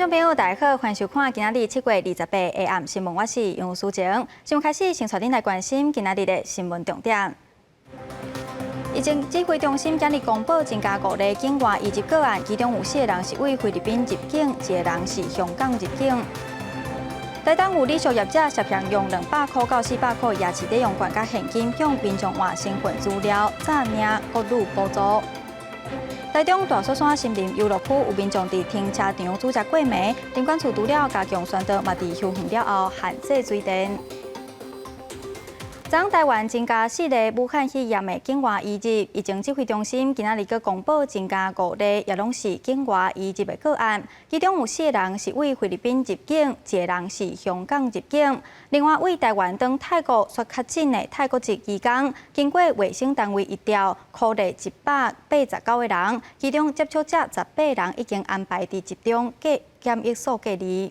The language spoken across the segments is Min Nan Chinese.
眾朋友，大家好，歡迎收看今仔日7月28下暗新聞，我是楊淑靜。新聞開始，先帶恁來關心今仔日的新聞重點。疫情指揮中心今日公布增加五例境外移入個案，其中有四個人是對菲律賓入境，一個人是香港入境。台東有旅宿業者涉嫌用200箍到400箍夜市抵用券佮現金向民眾換身份資料，詐領國旅補助。台中大雪山森林遊樂區有民眾佇停車場煮食過暝，林管處除了加強宣導，嘛佇休園了後限制水電。昨台灣增加四例武漢肺炎的境外移入，疫情指揮中心今仔日閣公布增加五例，也攏是境外移入的個案。其中有四個人是對菲律賓入境，一個人是香港入境。另外，對台灣轉泰國煞確診的泰國籍移工，經過衛生單位疫調，匡列189個人，其中接觸者18人已經安排佇集中隔檢疫所隔離。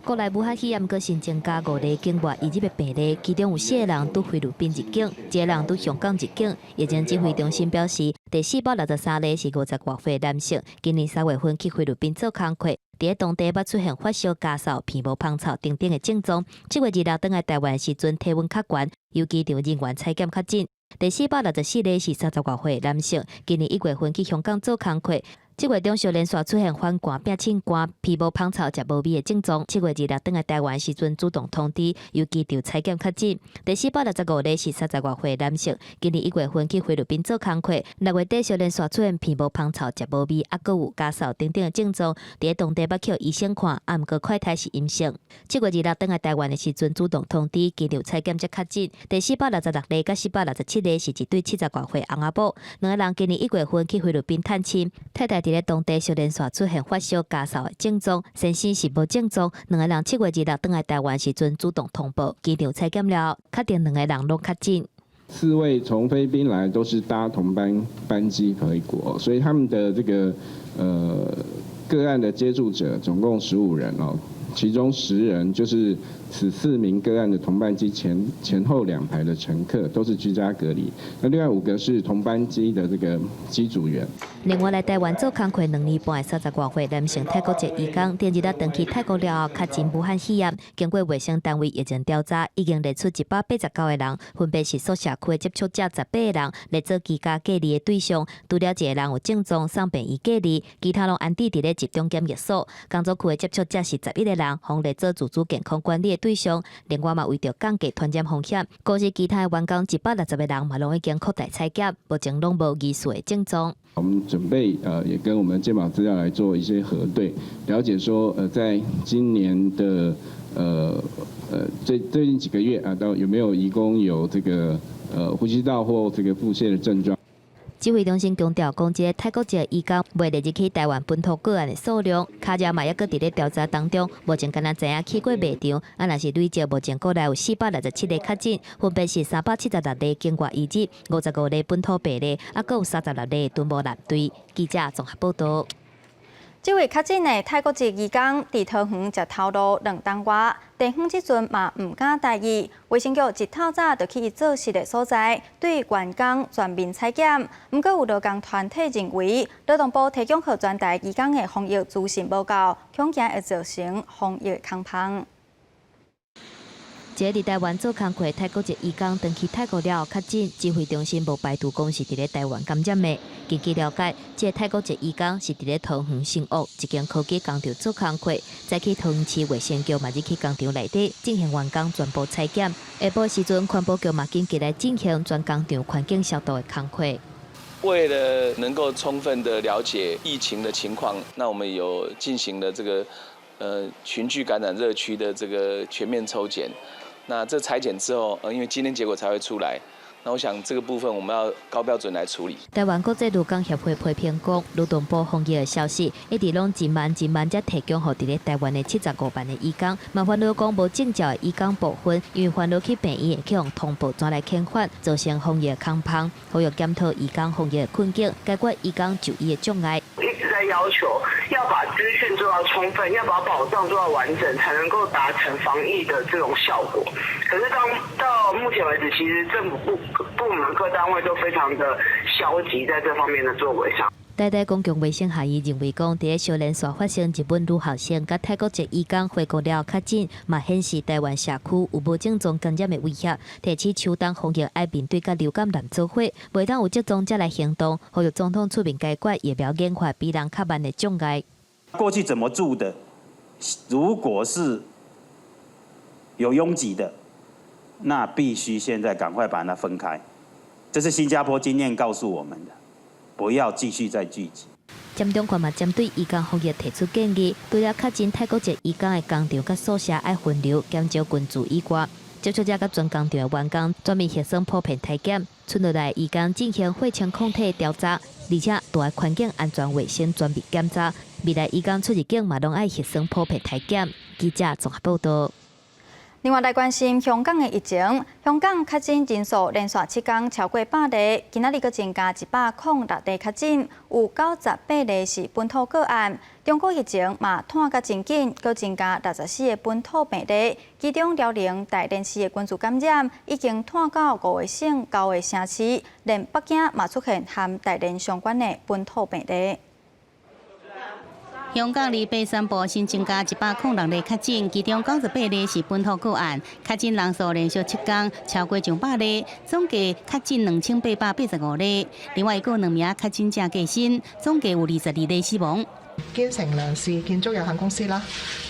國內武漢肺炎閣新增加五例境外移入的病例，其中有四個人對菲律賓入境，一個人對香港入境。疫情指揮中心表示，第463例是50外歲男性，今年3月份去菲律賓做工課，佇當地捌出現發燒、咳嗽、鼻毛芳臭等等的症狀。7月26轉來台灣時陣體溫較懸，由機場人員採檢確診。第464例是30外歲男性，今年1月份去香港做工課。這月中旬連續出現反寒、變凊汗、皮毛芳臭、食無味的症狀。7月26轉來台灣時陣主動通知，由機場採檢確診。第465例是30外歲男性，今年1月份去菲律賓做工課，6月底小連續出現皮毛芳臭、食無味，抑閣有咳嗽等等的症狀，佇當地捌去醫生看，啊，毋過快篩是陰性。7月26轉來台灣的時陣主動通知，機場採檢才確診。第466例佮467例是一對70外歲翁仔某，兩个人今年1月份去菲律賓探親，太太佇咧當地小連續出現發燒、咳嗽的症狀，先生是無症狀。兩個人7月26轉來台灣時陣主動通報，機場採檢了後，確定兩個人攏確診。四位從菲律賓來都是搭同班班機回國，所以他們的這個個案的接觸者總共15人哦，其中10人就是此四名個案的同班機前前後兩排的乘客都是居家隔離，那另外五個是同班機的這個機組員。另外來台灣做工課2年半的30外歲男性泰國籍移工，頂日仔轉去泰國了後，確診武漢肺炎，經過衛生單位疫情調查，已經列出189個人，分別是宿舍區的接觸者18個人，列做居家隔離的對象，除了一個人有症狀送病院隔離，其他攏安置佇咧集中檢疫所。工作區的接觸者是11個人，予列做自主健康管理的對象。另外嘛，為著降低傳染風險，公司其他的員工160個人嘛，攏已經擴大採檢，目前攏無疑似的症狀。我們準備也跟我們健保資料來做一些核對，了解說在今年的最近幾個月啊，到有沒有移工有這個呼吸道或這個腹瀉的症狀。指揮中心強調，講這个泰國籍移工未列入去台灣本土個案的數量，卡遮嘛猶閣佇咧調查當中，目前敢若知影去過賣場，啊若是累計目前國內有467例確診，分別是376例境外移入，55例本土病例，啊，閣有36例屯門艦隊。記者綜合報道。這位確診的泰國籍移工佇桃園食頭路2冬外，地方這陣嘛毋敢大意，衛生局一透早就去伊做事的所在，對員工全面採檢。毋過有勞工團體認為，勞動部提供予全台移工的防疫資訊無夠，恐驚會造成防疫空縫。這個佇台灣做工課泰國籍移工，轉去泰國了後確診，指揮中心無排除講是佇咧台灣感染的。根據了解，這个泰國籍移工是佇咧桃園新屋一間科技工廠做工課，早起桃園市衛生局嘛入去工廠內底進行員工全部採檢。下晡時陣，環保局嘛緊急來進行全工廠環境消毒的工課。為了能夠充分的了解疫情的情況，那我們有進行了這個群聚感染熱區的這個全面抽檢。那這採檢之後，因為今天結果才會出來，那我想這個部分我們要高標準來處理。台灣國際勞工協會批評講，勞動部防疫的消息一直攏真慢真慢才提供予佇咧台灣的75萬的移工，嘛煩惱講無證照的移工部分，因為煩惱去病院會去予通報轉來遣返，造成防疫空縫，呼籲檢討移工防疫的困境，解決移工就醫的障礙。一直在要求要把資訊做到充分，要把保障做到完整，才能夠達成防疫的這種效果。可是當到目前為止，其實政府部門各單位都非常的消極在這方面的作為上。台大公共衛生學院認為講，佇咧小連續發生日本女學生佮泰國籍移工回國了後確診，嘛顯示台灣社區有無症狀感染的威脅。提醒秋冬防疫愛面對佮流感濫做伙，袂當有症狀才來行動，呼籲總統出面解決疫苗研發比人較慢的障礙。過去怎麼住的？如果是有擁擠的，那必須現在趕快把它分開。這是新加坡經驗告訴我們的。不要繼續再聚集。詹中權嘛針對移工防疫提出建議，除了確診泰國籍移工的工廠佮宿舍愛分流，減少群聚以外，接觸者佮全工廠的員工全面核酸普遍篩檢，賰落來移工進行血清抗體調查，而且蹛的環境安全衛生全面檢查，未來移工出入境嘛攏愛核酸普遍篩檢。記者綜合報道。另外來關心香港的疫情，香港確診人數連續7天超過100例，今仔日閣增加106例確診，有98例是本土個案。中國疫情嘛湠甲真緊，閣增加64個本土病例，其中遼寧大連市的群聚感染已經湠到五個省、九個城市，連北京嘛出現和大連相關的本土病例。香港28宣布新增加106例確診，其中98例是本土個案，確診人數連續7天超過上百例，總計確診2885例。另外，閣有兩名確診者過身，總計有22例死亡。堅城良士建築有限公司啦，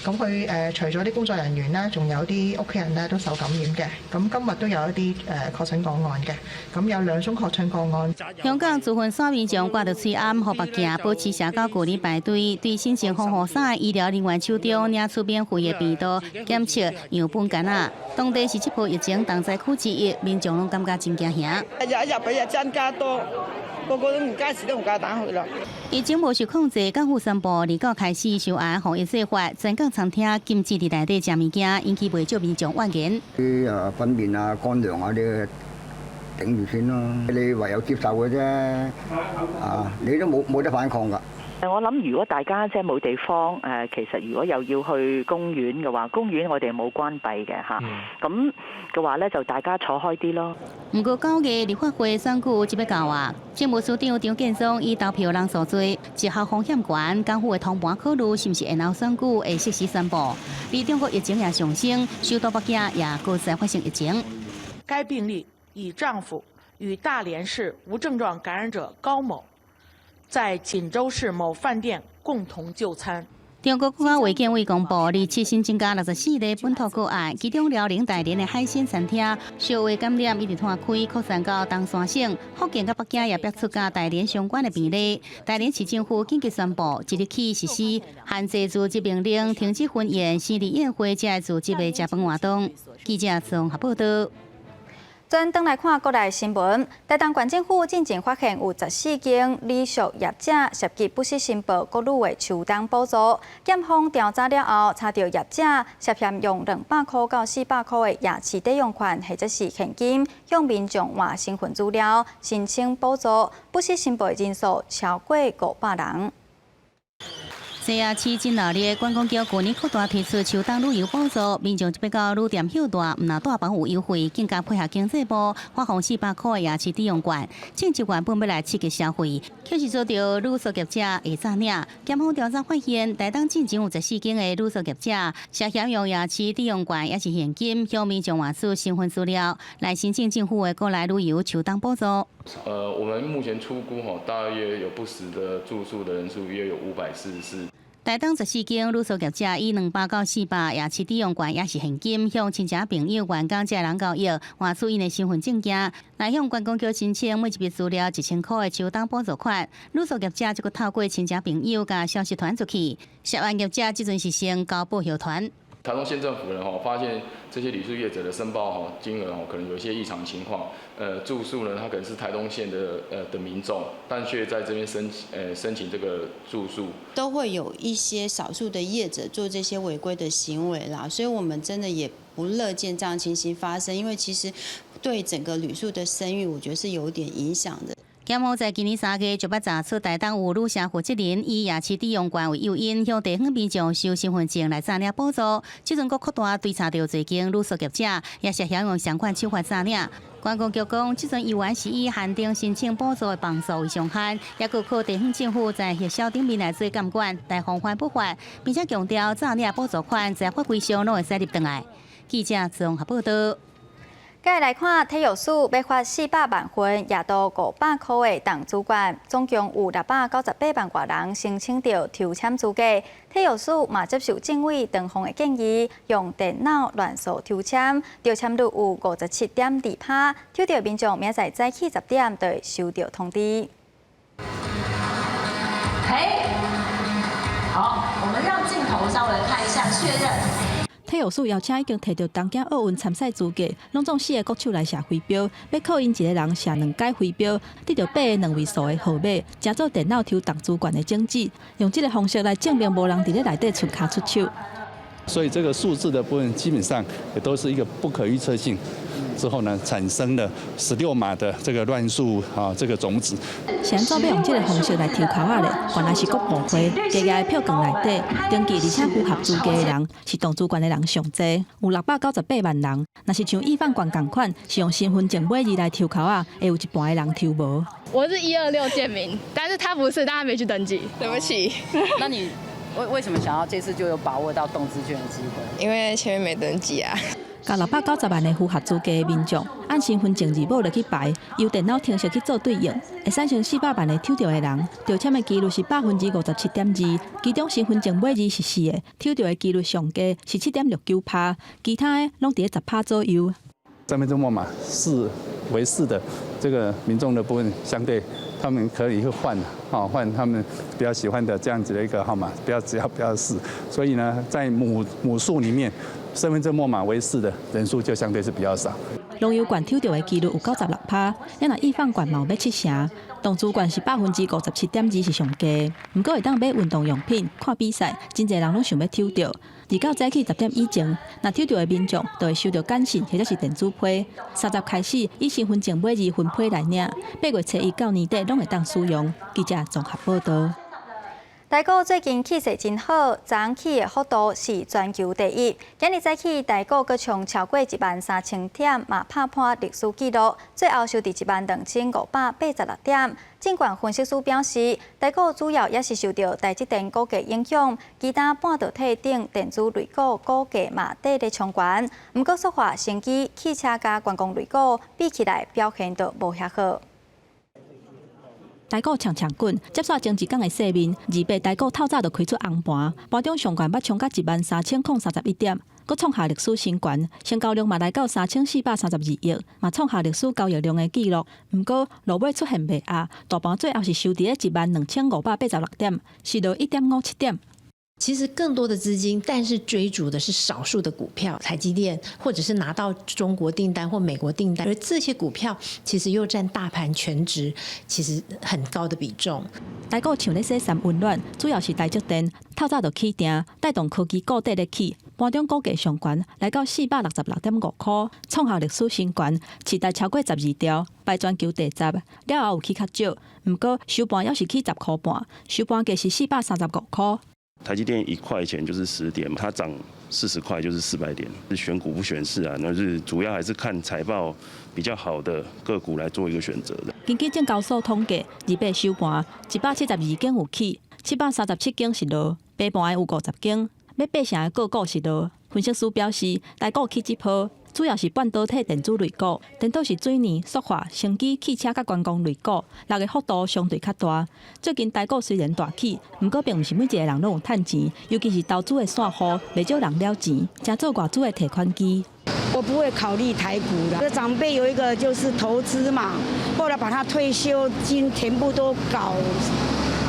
咁佢除咗啲工作人員咧，仲有啲屋企人咧都受感染嘅。咁今日都有一啲確診個案嘅，咁有兩宗確診個案。香港部分市民眾掛著喙罨，予目鏡，保持社交距離排隊，對身穿防護衫的醫療人員手中領取免費的病毒檢測樣本桿仔。當地是這波疫情重災區之一，民眾攏感覺真驚嚇。一日一日比一日增加多。個個都唔街市都唔夠膽去咯。疫情無受控制，港府宣布29開始修案防疫做法，全港餐廳禁止佇內底食物件，引起袂少民眾怨言。啲糞便啊、乾糧啊啲頂住先咯，你唯有接受嘅啫，啊，你都冇得反抗㗎。我諗如果大家即係冇地方，其實如果又要去公園嘅話，公園我哋冇關閉嘅嚇，咁嘅話咧就大家坐開啲咯。毋過9月立法會選舉就欲到啊，政務司長張建宗以投票人數多，節後風險懸，港府會通盤考慮是毋是延後選舉會適時宣布。而中國疫情也上升，首都北京也閣再發生疫情。該病例以丈夫與大連市無症狀感染者高某在錦州市某飯店共同就餐。中國國家衛健委公布，27新增加64例本土個案，其中遼寧大連的海鮮餐廳小話感染一直湠開，擴散到東三省，福建佮北京也爆出佮大連相關的病例。大連市政府緊急宣布，即日起實施限制組織命令，停止婚宴、生日宴會這組織的食飯活動。記者綜合報道。轉轉來看國內新聞，台東縣政府進前發現有14間旅宿業者涉及不實申報國旅的秋冬補助，檢方調查了後，查著業者涉嫌用200箍到400箍的夜市抵用券或者是現金，向民眾換身份資料申請補助，不實申報人數超過500人。西亞市真鬧熱，觀光局舊年擴大推出秋冬旅遊補助，民眾欲到旅店歇蹛，毋若蹛房有優惠，更加配合經濟部發放400箍的夜市抵用券，政策原本欲來刺激消費，卻是遭著旅宿業者下詐領。檢方調查發現，台東進前有14間的旅宿業者涉嫌用夜市抵用券，抑是現金向民眾換取身份資料，來申請政府的國內旅遊秋冬補助。我們目前初估吼，大約有不實的住宿的人數約有544。台東14間旅宿業者以200到400夜市抵用券，抑是現金，向親戚朋友、員工這人交易，換取𪜶的身份證件，來向觀光局申請每一筆資料1000箍的秋冬補助款。旅宿業者則閣透過親戚朋友共消息傳出去，涉案業者這陣是先交報後傳。台東縣政府呢，吼發現這些旅宿業者的申報吼金額吼可能有一些異常情況。住宿呢，他可能是台東縣的民眾，但卻在這邊申請這個住宿，都會有一些少數的業者做這些違規的行為啦，所以我們真的也不樂見這樣情形發生，因為其實對整個旅宿的聲譽，我覺得是有點影響的。检方在今年3月就捌查出台東有旅社負責人以夜市抵用券為誘因，向地方民眾收身份證來詐領補助。這陣閣擴大追查著濟間旅宿業者，也涉嫌用相款手法詐領。觀光局講，這陣猶原是以限定申請補助的房數為上限，也閣靠地方政府在核銷頂面來做監管，來防範不法，並且強調詐領補助款在法規上攏會使入轉來。記者綜合報道。繼續來看體育署欲發400萬份，額度500箍的動資券，總共有698萬外人申請著抽籤資格。體育署嘛接受政委陳峰的建議，用電腦亂數抽籤，中籤率有57.2%，抽著民眾明仔載早起10點就會收到通知。嘿，好，我們讓鏡頭稍微看一下確認。體育署邀請已經提著東京奧運參賽資格，攏總四个國手來射飛鏢，欲靠𪜶一个人射兩擺飛鏢，得著八个兩位數的號碼，成做電腦抽動資券的種子，用這个方式來證明無人佇咧內底出跤出手。所以這個數字的部分，基本上也都是一個不可預測性。之後呢，產生了16碼的這個亂數啊，這個種子。是按怎欲用這个方式來抽籤仔咧？原來是閣誤會，加額的票券內底登記而且符合資格的人是動資券的人上濟，有698萬人。若是像易放券仝款，是用身份證尾字來抽籤仔，會有一半的人抽無。我是126建民，但是他不是，但他沒去登記。對不起。那你為什麼想要這次就有把握到動資券的機會？因為前面沒登記啊。共690萬个符合資格的民眾，按身份證字母落去排，由電腦程式去做對應，會產生400萬个抽著的人，中籤的幾率是57.2%，其中身份證尾字是四个，抽著的幾率上低是7.69%，其他的攏佇咧10%左右。身份證末碼四為四的這個民眾的部分，相對他們可以去換啊，換他們比較喜歡的這樣子的一個號碼，不要只要不要四，所以呢，在母數裡面，身份證末碼為四的人數就相對是比較少。農遊券抽著的幾率有96%，咱若易放券嘛有欲七成，動資券是57.2%是上低。毋過會當買運動用品、看比賽，真濟人攏想欲抽著。二九早起10點以前，若抽著的民眾就會收著簡訊或者是電子批。30開始以身份證尾字分批來領，8月初一到年底攏會當使用。記者綜合報道。台股最近氣勢真好，昨昏起的幅度是全球第一。今日早起台股閣衝超過13,000點，嘛拍破歷史紀錄，最後收佇12,586點。證券分析師表示，台股主要也是受著台積電股價影響，其他半導體等電子類股股價嘛綴咧衝懸。毋過塑化、生技、汽車佮觀光類股比起來表現就無遐好。台股強強滾，接煞前一工的細面，28台股透早就開出紅盤，盤中上懸捌衝到13,031點，閣創下歷史新高，成交量嘛來到3432億，嘛創下歷史交易量的紀錄。毋過落尾出現賣壓，大盤最後是收佇咧12,586點，是落1.57點。其實更多的資金，但是追逐的是少數的股票，台積電，或者是拿到中國訂單或美國訂單，而這些股票其實又佔大盤權值其實很高的比重。台股像咧洗衫溫暖，主要是台積電透早就起定，帶動科技股綴咧起，盤中股價上懸來到466.5箍，創下歷史新高，市值超過12兆，排全球第十，了後有起較少，毋過收盤猶是起10箍半，收盤價是435箍。台積電1塊錢就是10點，它漲40塊就是400點。是選股不選市啊，那是主要還是看財報比較好的個股來做一個選擇的。根據證交所統計，28收盤172間有起，737間是落，平盤的有50間，欲八成的個股是落。分析師表示，台股起這波，主要是半導體電子類股，顛倒是水泥、塑化、生技、汽車佮觀光類股，落的幅度相對較大。最近台股雖然大起，毋過並毋是每一個人攏有趁錢，尤其是投資的散戶，袂少人了錢，成做外資的提款機。我不會考慮台股的，長輩有一個就是投資嘛，後來把他退休金全部都搞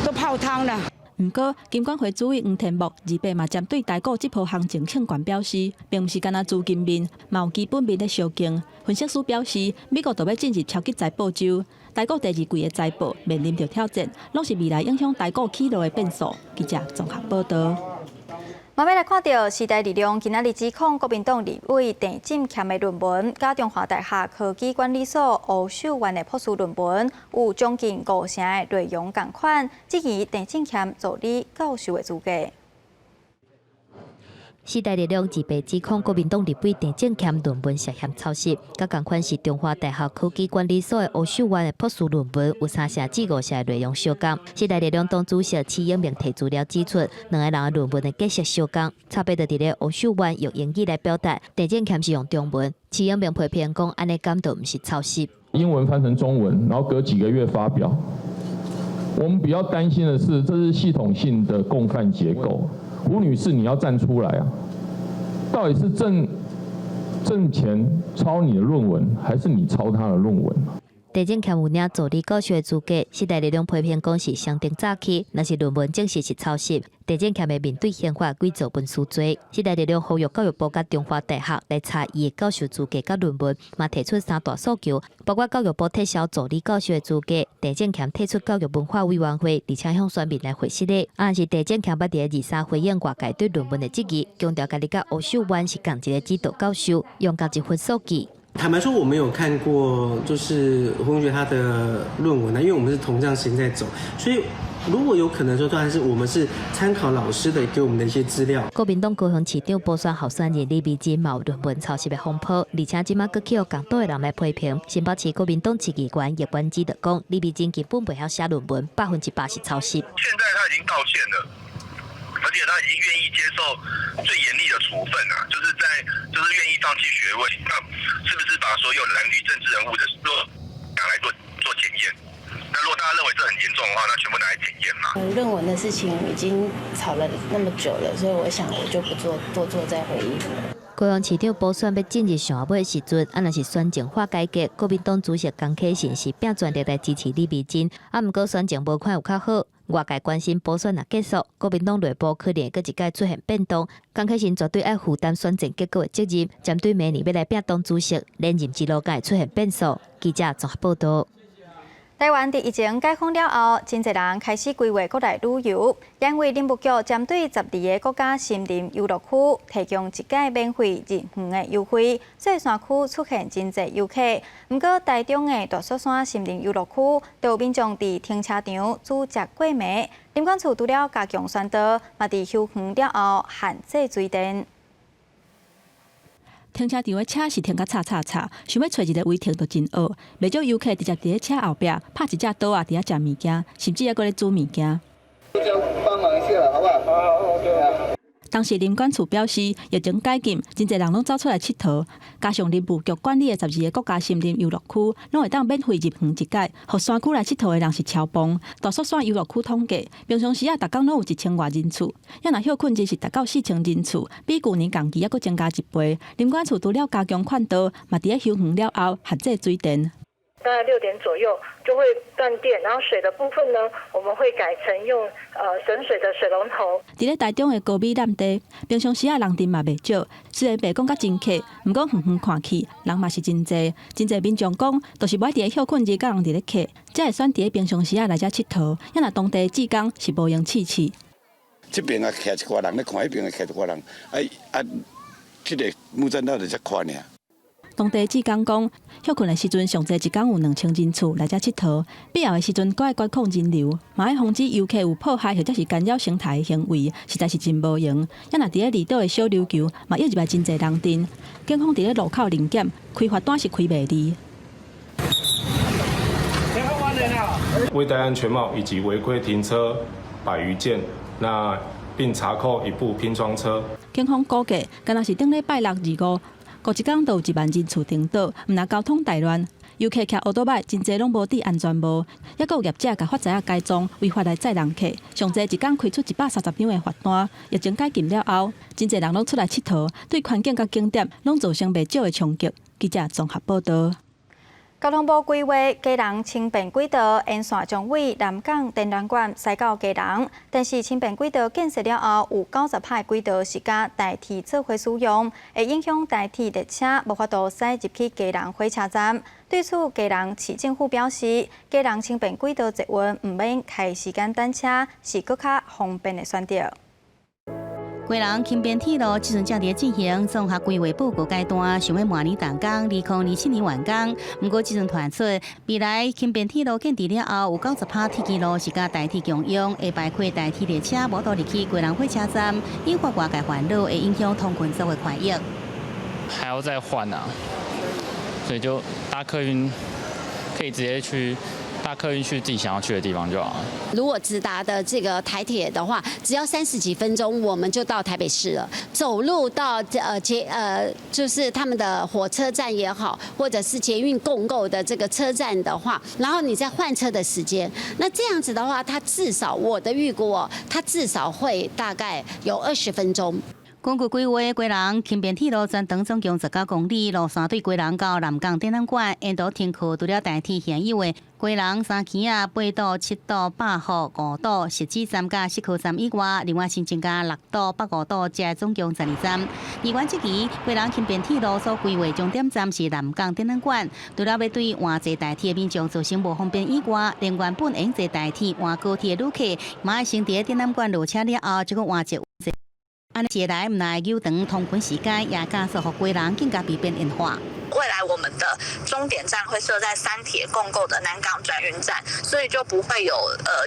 都泡湯了。毋過，金管會主委黃天牧28嘛針對台股這波行情衝懸表示，並毋是干焦資金面，嘛有基本面咧相勁。分析師表示，美國就欲進入超級財報週，台股第二季的財報面臨著挑戰，攏是未來影響台股起落的變數。記者綜合報道。嘛欲來看著時代力量今仔日指控國民黨立委鄭進儉的論文，佮中華大學科技管理所吳秀媛的博士論文有將近五成的內容仝款，質疑鄭進儉助理教授的資格。時代力量自被指控國民黨立委鄭進儉論文涉嫌抄襲，佮仝款是中華大學科技管理所的吳秀媛的博士論文有三成至五成的內容相仝。時代力量黨主席徐永明提資料指出，兩個人的論文的格式相仝，差別就佇咧吳秀媛用英語來表達，鄭進儉是用中文。徐永明批評講，按呢敢就毋是抄襲。英文翻成中文，然後隔幾個月發表。我們比較擔心的是，這是系統性的共犯結構。胡女士，你要站出來啊！到底是鄭正乾抄你的論文，還是你抄他的論文？鄭進儉有領助理教授的資格，時代力量批評講是雙重詐欺，若是論文證實是抄襲，鄭進儉會面對刑法偽造文書罪。時代力量呼籲教育部佮中華大學來查伊的教授資格佮論文，嘛提出三大訴求，包括教育部撤銷助理教授的資格，鄭進儉退出教育文化委員會，而且向選民來回失禮。啊，是鄭進儉捌佇23回應外界對論文的質疑，強調家己佮吳秀媛是仝一个指導教授，用仝一份數據。坦白說，我沒有看過，就是胡同學他的論文呢，因為我們是同樣時間在走，所以如果有可能說，當然是我們是參考老師的給我們的一些資料。國民黨高雄市長補選候選人李美珍嘛有論文抄襲的風波，而且這馬閣去予共黨的人來批評。新北市國民黨市議員葉元之就講，李美珍根本袂曉寫論文，100%是抄襲。現在他已經道歉了，而且他已經願意接受最嚴厲的處分啊，就是在就是願意放棄學位。那是不是把所有藍綠政治人物的都拿來做做檢驗？那如果大家認為這很嚴重的話，那全部拿來檢驗嘛？論文的事情已經吵了那麼久了，所以我想我就不做多做再回應了。高雄市長補選欲進入上尾時陣，啊，若是選情化改革，國民黨主席江啟臣是拼全力來支持李美珍，啊，毋過選情無看有較好。外界關心補選若結束，國民黨內部可能閣一擺出現變動。江啟臣絕對愛負擔選戰結果的責任，針對明年欲來拼黨主席連任之路，敢會出現變數。記者綜合報道。台灣佇疫情解封了後，真濟人開始規劃國內旅遊。因為林務局針對12个國家森林遊樂區提供一屆免費入園的優惠，所以山區出現真濟遊客。毋過台中的大雪山森林遊樂區，就有民眾佇停車場煮食過暝。林管處除了加強宣導，嘛佇休園了後限制水電。停車場的車是停甲插插插，想欲揣一个位停都真僫。袂少遊客直接佇咧車後壁拍一隻桌仔，佇遐食物件，甚至猶閣咧煮物件。幫忙一下，好不好？好，OK。當時林管處表示，疫情解禁，真濟人攏走出來𨑨迌，加上林務局管理的12个國家森林遊樂區，攏會當免費入園一擺，予山區來𨑨迌的人是超棒。大雪山遊樂區統計，平常時啊，逐工攏有1000外人次，猶若歇睏日是達到4000人次，比舊年仝期猶閣增加一倍。林管處除了加強勸導，嘛佇咧休園了後限制水電。大概6點左右就會斷電，然後水的部分呢，我們會改成用省水的水龍頭。佇咧台中的高美湳地，平常時啊人陣嘛袂少，雖然袂講甲真客，毋過遠遠看去人嘛是真濟。真濟民眾講，就是無愛佇咧歇睏日佮人佇咧客，才會選佇咧平常時啊來遮𨑨迌。猶若當地志工是無閒試試。這邊也徛一寡人咧看，彼邊也徛一寡人，啊啊，這个木棧道就遮寬爾。當地志工講，歇睏的時陣上濟一工有2000人次來遮𨑨迌，必要的時陣閣愛管控人流，嘛愛防止遊客有破壞或者是干擾生態的行為，實在是真無閒。猶若佇咧離島的小琉球，嘛約入來真濟人陣，警方佇咧路口臨檢，開罰單是開袂離。未戴安全帽以及違規停車100餘件，那並查扣一部拼裝車。警方估計，敢若是頂禮拜六、二、五。過一工就有1萬人次登島，毋但交通大亂，遊客騎歐多擺真濟攏無戴安全帽，猶閣有業者共髮材仔改裝，違法來載人客，上濟一工開出130張的罰單。疫情解禁了後，真濟人攏出來𨑨迌，對環境佮景點攏造成袂少的衝擊。記者綜合報道。交通部規劃基隆輕便軌道沿線將位南港展覽館駛到基隆，但是輕便軌道建設了後，有90%軌道是佮台鐵做伙使用，會影響台鐵列車無法度駛入去基隆火車站。對此，基隆市政府表示，基隆輕便軌道捷運毋免開時間等車，是閣較方便的選擇。基隆輕便鐵路這陣正佇進行綜合規劃報告階段，想欲明年動工，2027年完工。毋過這陣傳出未來輕便鐵路建置了後，有90%鐵軌路是佮台鐵共用，會排開台鐵列車無法度入去基隆火車站，引發外界煩惱，會影響通勤族的權益。還要再換啊，所以就搭客運可以直接去。搭客運去自己想要去的地方就好了。如果直達的這個台鐵的話，只要30幾分鐘，我們就到台北市了。走路到捷就是他們的火車站也好，或者是捷運共構的這個車站的話，然後你再換車的時間，那這樣子的話，它至少我的預估哦，它至少會大概有20分鐘。根據規劃，基隆輕便鐵路全長總共19公里，路線對基隆到南港展覽館，沿途停靠除了台鐵現有的基隆三坑仔、八堵、七堵、百福、五堵、汐止站佮室區站以外，另外新增加六堵、北五堵，這總共12站。議員質疑，基隆輕便鐵路所規劃終點站是南港展覽館，除了欲對換坐台鐵民眾造成無方便以外，連原本會坐台鐵換高鐵的旅客，嘛愛先佇展覽館落車了後，才閣換坐。按呢一來毋但會延長通勤時間，也加速予基隆更加被邊緣化。未來我們的終點站會設在三鐵共構的南港轉運站，所以就不會有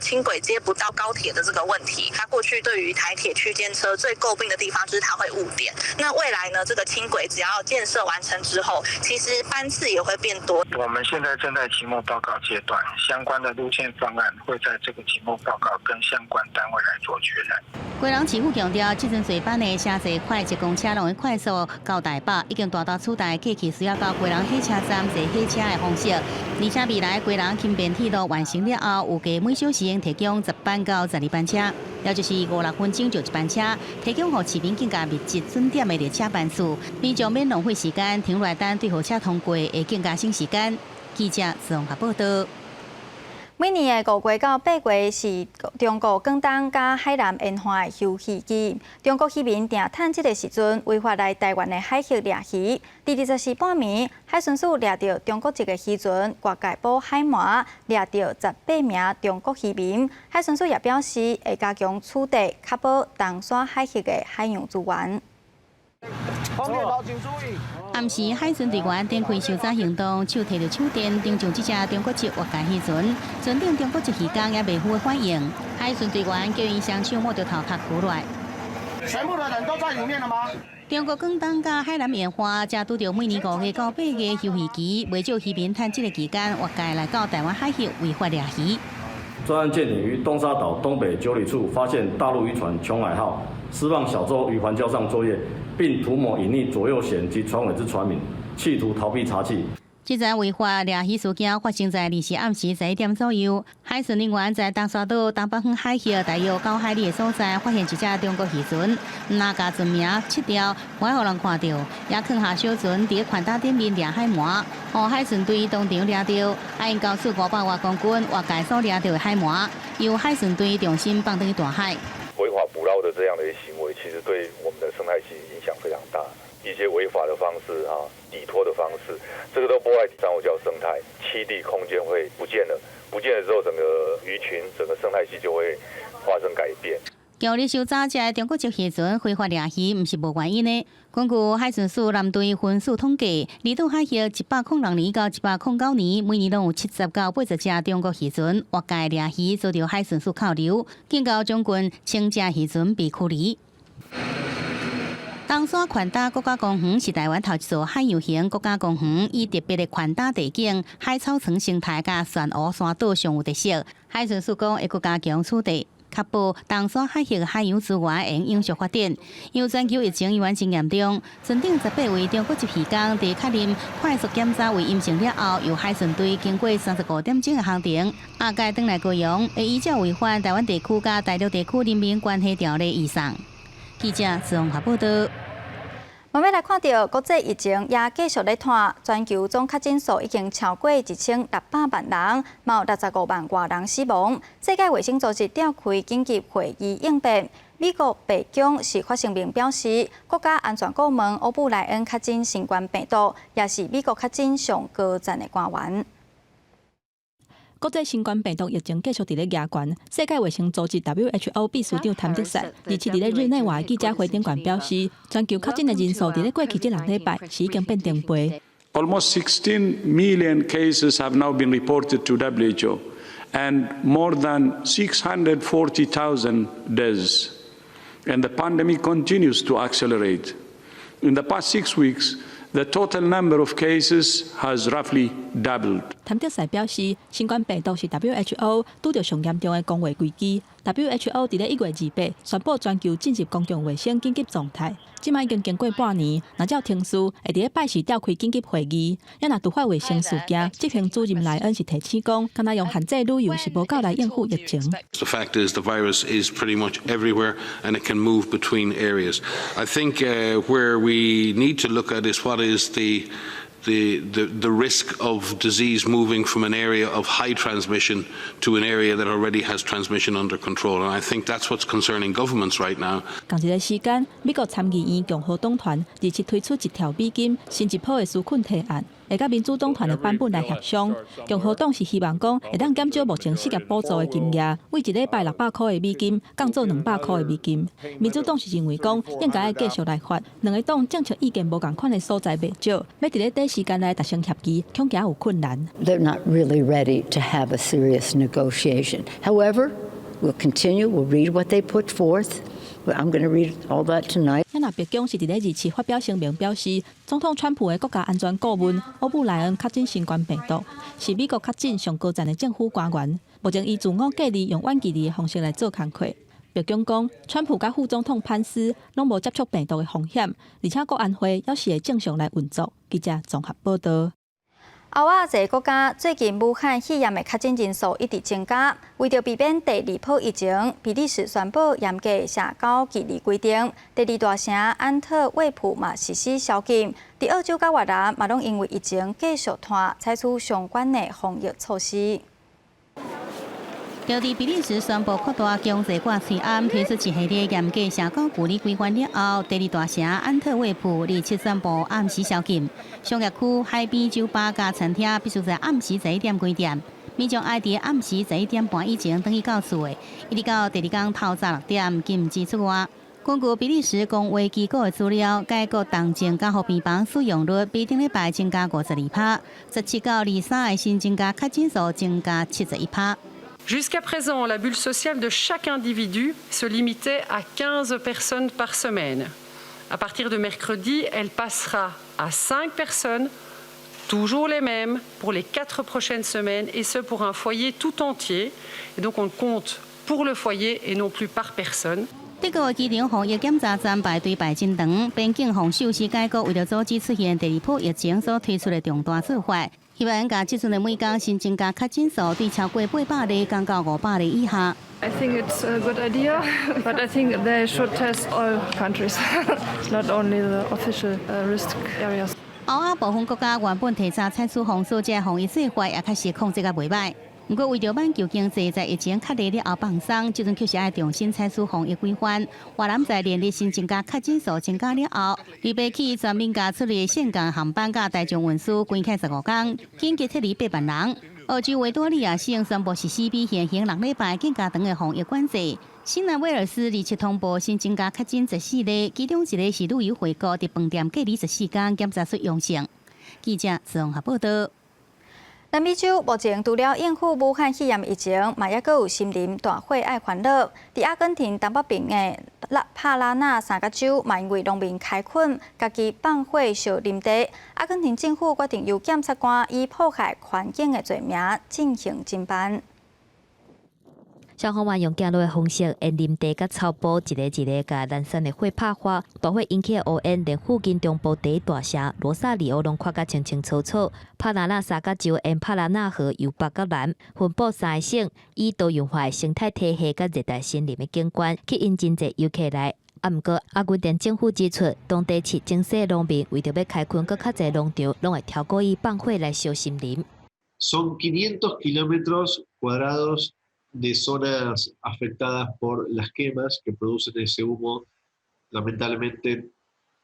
輕軌接不到高鐵的這個問題。它過去對於台鐵區間車最詬病的地方就是它會誤點。那未來呢，這個輕軌只要建設完成之後，其實班次也會變多。我們現在正在期末報告階段，相關的路線方案會在這個期末報告跟相關單位來做確認。基隆市府強調，這陣濟班的城際快捷公車攏會快速到台北，已經大大取代過去需要到基隆火車站坐火車的方式。而且未來基隆輕便鐵路完成了後，預計每小時會提供10班到12班車，也就是五六分鐘就一班車，提供予市民更加密集準點的列車班次，民眾免浪費時間停落來等對號車通過，會更加省時間。記者綜合報道。每年的5月到8月是中國廣東佮海南沿岸的休漁期，中國漁民定趁這个時陣違法來台灣的海域掠魚。佇24半暝，海巡署掠著中國籍的漁船越界捕海鰻，掠著18名中國漁民。海巡署也表示，會加強取締，確保東沙海域的海洋資源。暗時海巡隊員展開搜查行動，手提著手電，盯上這隻中國籍越界漁船，船頂中國籍漁工也袂赴反應。海巡隊員叫𪜶雙手摸著頭殼伏來。全部的人都在裡面了嗎？中國廣東佮海南沿岸，正拄著每年5月到8月休漁期，袂少漁民趁這个期間越界來到台灣海域違法掠魚。專案艦艇於東沙島東北9里處發現大陸漁船瓊海號釋放小舟於環礁上作業，並圖謀隱匿左右舷及船尾之船名，企圖逃避查緝。這場違法掠魚事件發生在24暗時11點左右，海巡人員在東沙島東北方海域大約9海里的所在，發現一隻中國漁船，毋但共船名拭掉，無愛予人看著，也囥下小船佇寬島頂面掠海鰻，予海巡隊當場掠著，𪜶交出500外公斤越界所掠著的海鰻，由海巡隊重新放轉去大海。違法捕撈的這樣的一行為，其實對我們的生態系影響非常大。一些違法的方式啊，底拖的方式，這個都破壞珊瑚礁生態，棲地空間會不見了，不見了之後，整個魚群、整個生態系就會發生改變。強力搜查這个中國籍漁船非法掠魚，毋是無原因的。根據海巡署南隊分署統計，離島海域106年到109年，每年攏有70到80隻中國漁船越界掠魚，遭著海巡署扣留，警告將近1000隻漁船被驅離。東沙環島國家公園是台灣頭一座海洋型國家公園，以特別的環島地景、海草床生態佮珊瑚珊島上有特色。海巡署講會閣加強取締，確保東沙海域海洋資源會永續發展。因為全球疫情依然真嚴重，船頂18位中國籍漁工佇確認快速檢查為陰性了後，由海巡隊經過35點鐘的航程，押解轉來高雄，會依照違反台灣地區佮大陸地區人民關係條例移送。記者綜合報道。慢慢來看著國際疫情也繼續咧拖，全球總確診數已經超過1600萬人，嘛有65萬外人死亡。世界衛生組織召開緊急會議應變。美國白宮是發聲明表示，國家安全顧問歐布萊恩確診新冠病毒，也是美國確診上高層的官員。國際新冠病毒疫情繼續佇咧加懸，世界衛生組織 WHO 秘書長譚德塞27佇咧日內瓦記者會頂懸表示，全球確診的人數佇咧過去這6禮拜是已經變成倍。 Almost 16 million cases have now been reported to WHO, and more than 640,000 deaths. And the pandemic continues to accelerate. In the past 6 weeks, the total number of cases has roughly doubled. 譚德塞表示，新冠病毒是 WHO 拄著上嚴重的公衛危機。WHO 佇咧1月28宣布全球進入公共衛生緊急狀態，這擺已經經過半年，若照程序會佇咧拜四召開緊急會議。也若突發衛生事件，執行主任萊恩是提醒講，干焦用限制旅遊是無夠來應付疫情。 The fact is the virus is pretty much everywhere and it can move between areas. I think where we need to look at is what is the risk of disease moving from an area of high transmission to an area that already has transmission under control. And I think that's what's concerning governments right now. 仝一个時間，美國參議院共和黨團27推出一兆美金新一波的紓困提案，會佮民主黨團的版本來協商。共和黨是希望講會當減少目前失業補助的金額，為一禮拜600箍的美金降做200箍的美金。民主黨是認為講應該愛繼續來發。兩個黨政策意見無仝款的所在袂少，欲佇咧短時間內達成協議，恐驚有困難。 They're not really ready to have a serious negotiation. However, we'll continue. We'll read what they put forth. I'm going to read all that tonight. 若白宮是佇咧27發表聲明表示，總統川普的國家安全顧問歐布萊恩確診新冠病毒，是美國確診上高層的政府官員。目前伊自我隔離，用遠距離的方式來做工課。白宮講，川普佮副總統潘斯攏無接觸病毒的風險，而且國安會猶是會正常來運作。記者綜合報導。歐亞濟國家最近武漢肺炎的確診人數一直增加，為著避免第二波疫情，比利時宣布嚴格社交距離規定。第二大城安特衛普嘛實施宵禁。佇澳洲佮越南嘛攏因為疫情繼續拖，採取相關的防疫措施。就佇比利時宣布擴大強制掛喙罨，推出一系列嚴格社交距離規範了後，第二大城安特衛普27宣布暗時宵禁，商業區、海邊酒吧佮餐廳必須在暗時11點關店，民眾愛佇暗時11點半以前轉去到厝的，一直到第二工透早6點禁止出外。根據比利時公衛機構的資料，該國重症加護病房使用率比頂禮拜增加52%，17到23的新增加確診數增加71%。 Jusqu'à présent, la bulle sociale de chaque individu se limitait à 15 personnes par semaine. À partir de mercredi, elle passera à 5 personnes, toujours les mêmes, pour les 4 prochaines semaines, et ce pour un foyer tout entier. Et donc on compte pour le foyer et non plus par personne. 德國機場防疫檢查站排隊排真長，邊境防守是該國為著阻止出現第二波疫情所推出的重大做法。希望共這陣的每工新增加確診數對超過800例降到500例以下。 I think it's a good idea, but I think they should test all countries, not only the official risk areas. 歐亞部分國家原本提早採取封鎖這防疫做法，也確實控制甲袂䆀。毋過為著挽救經濟，在疫情較厲了後放鬆，這陣確實愛重新採取防疫規範。越南在連日新增加確診數增加了後，28起全面共出入岘港航班佮大眾運輸關起15工，緊急撤離8萬人。澳洲維多利亞省宣布實施比現行6禮拜更加長的防疫管制。新南威爾斯27通報新增加確診14例，其中一个是旅遊回國，佇飯店隔離14工，檢查出陽性。記者綜合報道。南美洲目前除了應付武漢肺炎疫情，嘛猶閣有森林大火愛煩惱。佇阿根廷東北邊的拉帕拉納三角洲，嘛因為農民開墾，家己放火燒林地。阿根廷政府決定由檢察官以破壞環境的罪名進行偵辦。消防員用走路的方式，沿林地佮草坡，一个一个共燃燒的火拍花，大火引起的烏煙，連附近中部第一大城羅薩里奧攏看甲清清楚楚。帕拉納三角洲沿帕拉納河由北到南，分布三個省，以多樣化的生態體系佮熱帶森林的景觀，吸引真濟遊客來。啊，毋過阿根廷政府指出，當地飼精細農民為著欲開墾閣較濟農場，攏會超故意放火來燒森林。 Son 500 kilómetros cuadrados de zonas afectadas por las quemas que producen ese humo lamentablemente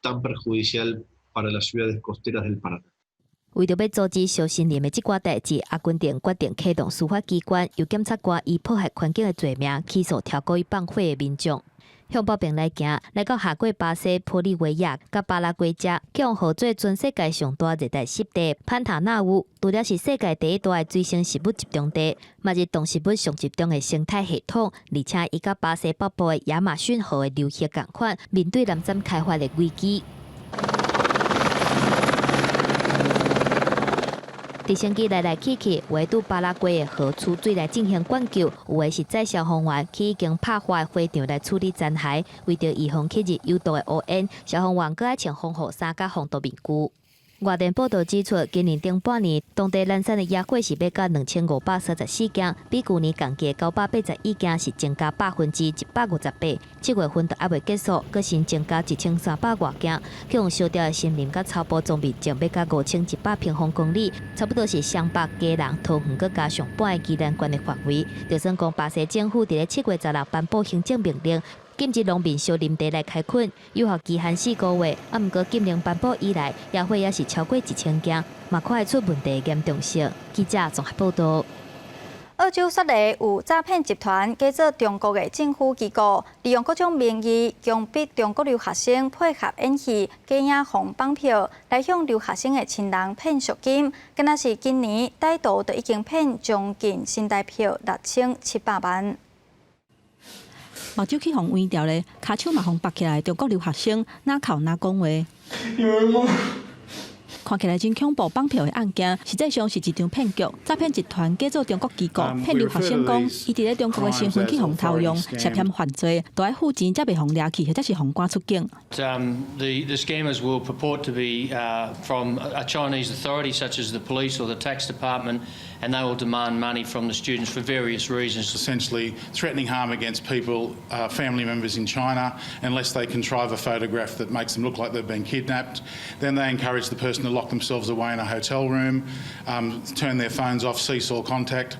tan perjudicial para las ciudades costeras del Paraná. 為著欲阻止燒森林的這寡代誌，阿根廷決定啟動司法機關，由檢察官以破壞環境的罪名起訴挑故意放火的民眾。向北邊來行，來到下過巴西、玻利維亞佮巴拉圭遮，去予號做全世界上大熱帶濕地潘塔納烏，除了是世界第一大的水生植物集中地，嘛是動植物上集中的生態系統。而且，伊佮巴西北部的亞馬遜河的流域仝款，面對濫佔開發的危機。直升機來來去去，有的佇巴拉圭的河取水來進行灌溉，有的是載消防員去已經拍火的火場來處理殘骸。為著預防吸入有毒的烏煙，消防員閣愛穿防護衫佮防毒面具。外電報導指出，今年頂半年，當地濫山的野火是欲到2534件，比舊年同期981件是增加158%。7月份都猶未結束，閣新增加1300外件，去予燒掉的森林佮草埔總面積欲到5100平方公里，差不多是雙北、基隆、桃園閣加上半个宜蘭縣的範圍。就算講巴西政府佇咧7月16頒布行政命令，禁止農民燒林地來開墾，有效期限4個月。啊，毋過禁令頒布以來，野火也是超過1000件，嘛看會出問題嚴重性。記者綜合報導。澳洲雪梨有詐騙集團假做中國的政府機構，利用各種名義強迫中國留學生配合演戲，假影予綁票來向留學生的親人騙贖金。敢若是今年歹徒就已經騙將近新台票6700萬。目睭去予刣著咧，跤手嘛予縛起來。中國留學生若哭若講話，看起來真恐怖。綁票的案件，實際上是一場騙局。詐騙集團假做中國機構，騙留學生講，伊佇咧中國的身份去予偷用，涉嫌犯罪，都愛付錢才袂予掠去，或者是予趕出境。 The scammers will purport to be from a Chinese authority, such as the police or the tax department, and they will demand money from the students for various reasons. Essentially, threatening harm against people, family members in China, unless they contrive a photograph that makes them look like they've been kidnapped. Then they encourage the person to lock themselves away in a hotel room, turn their phones off, cease all contact.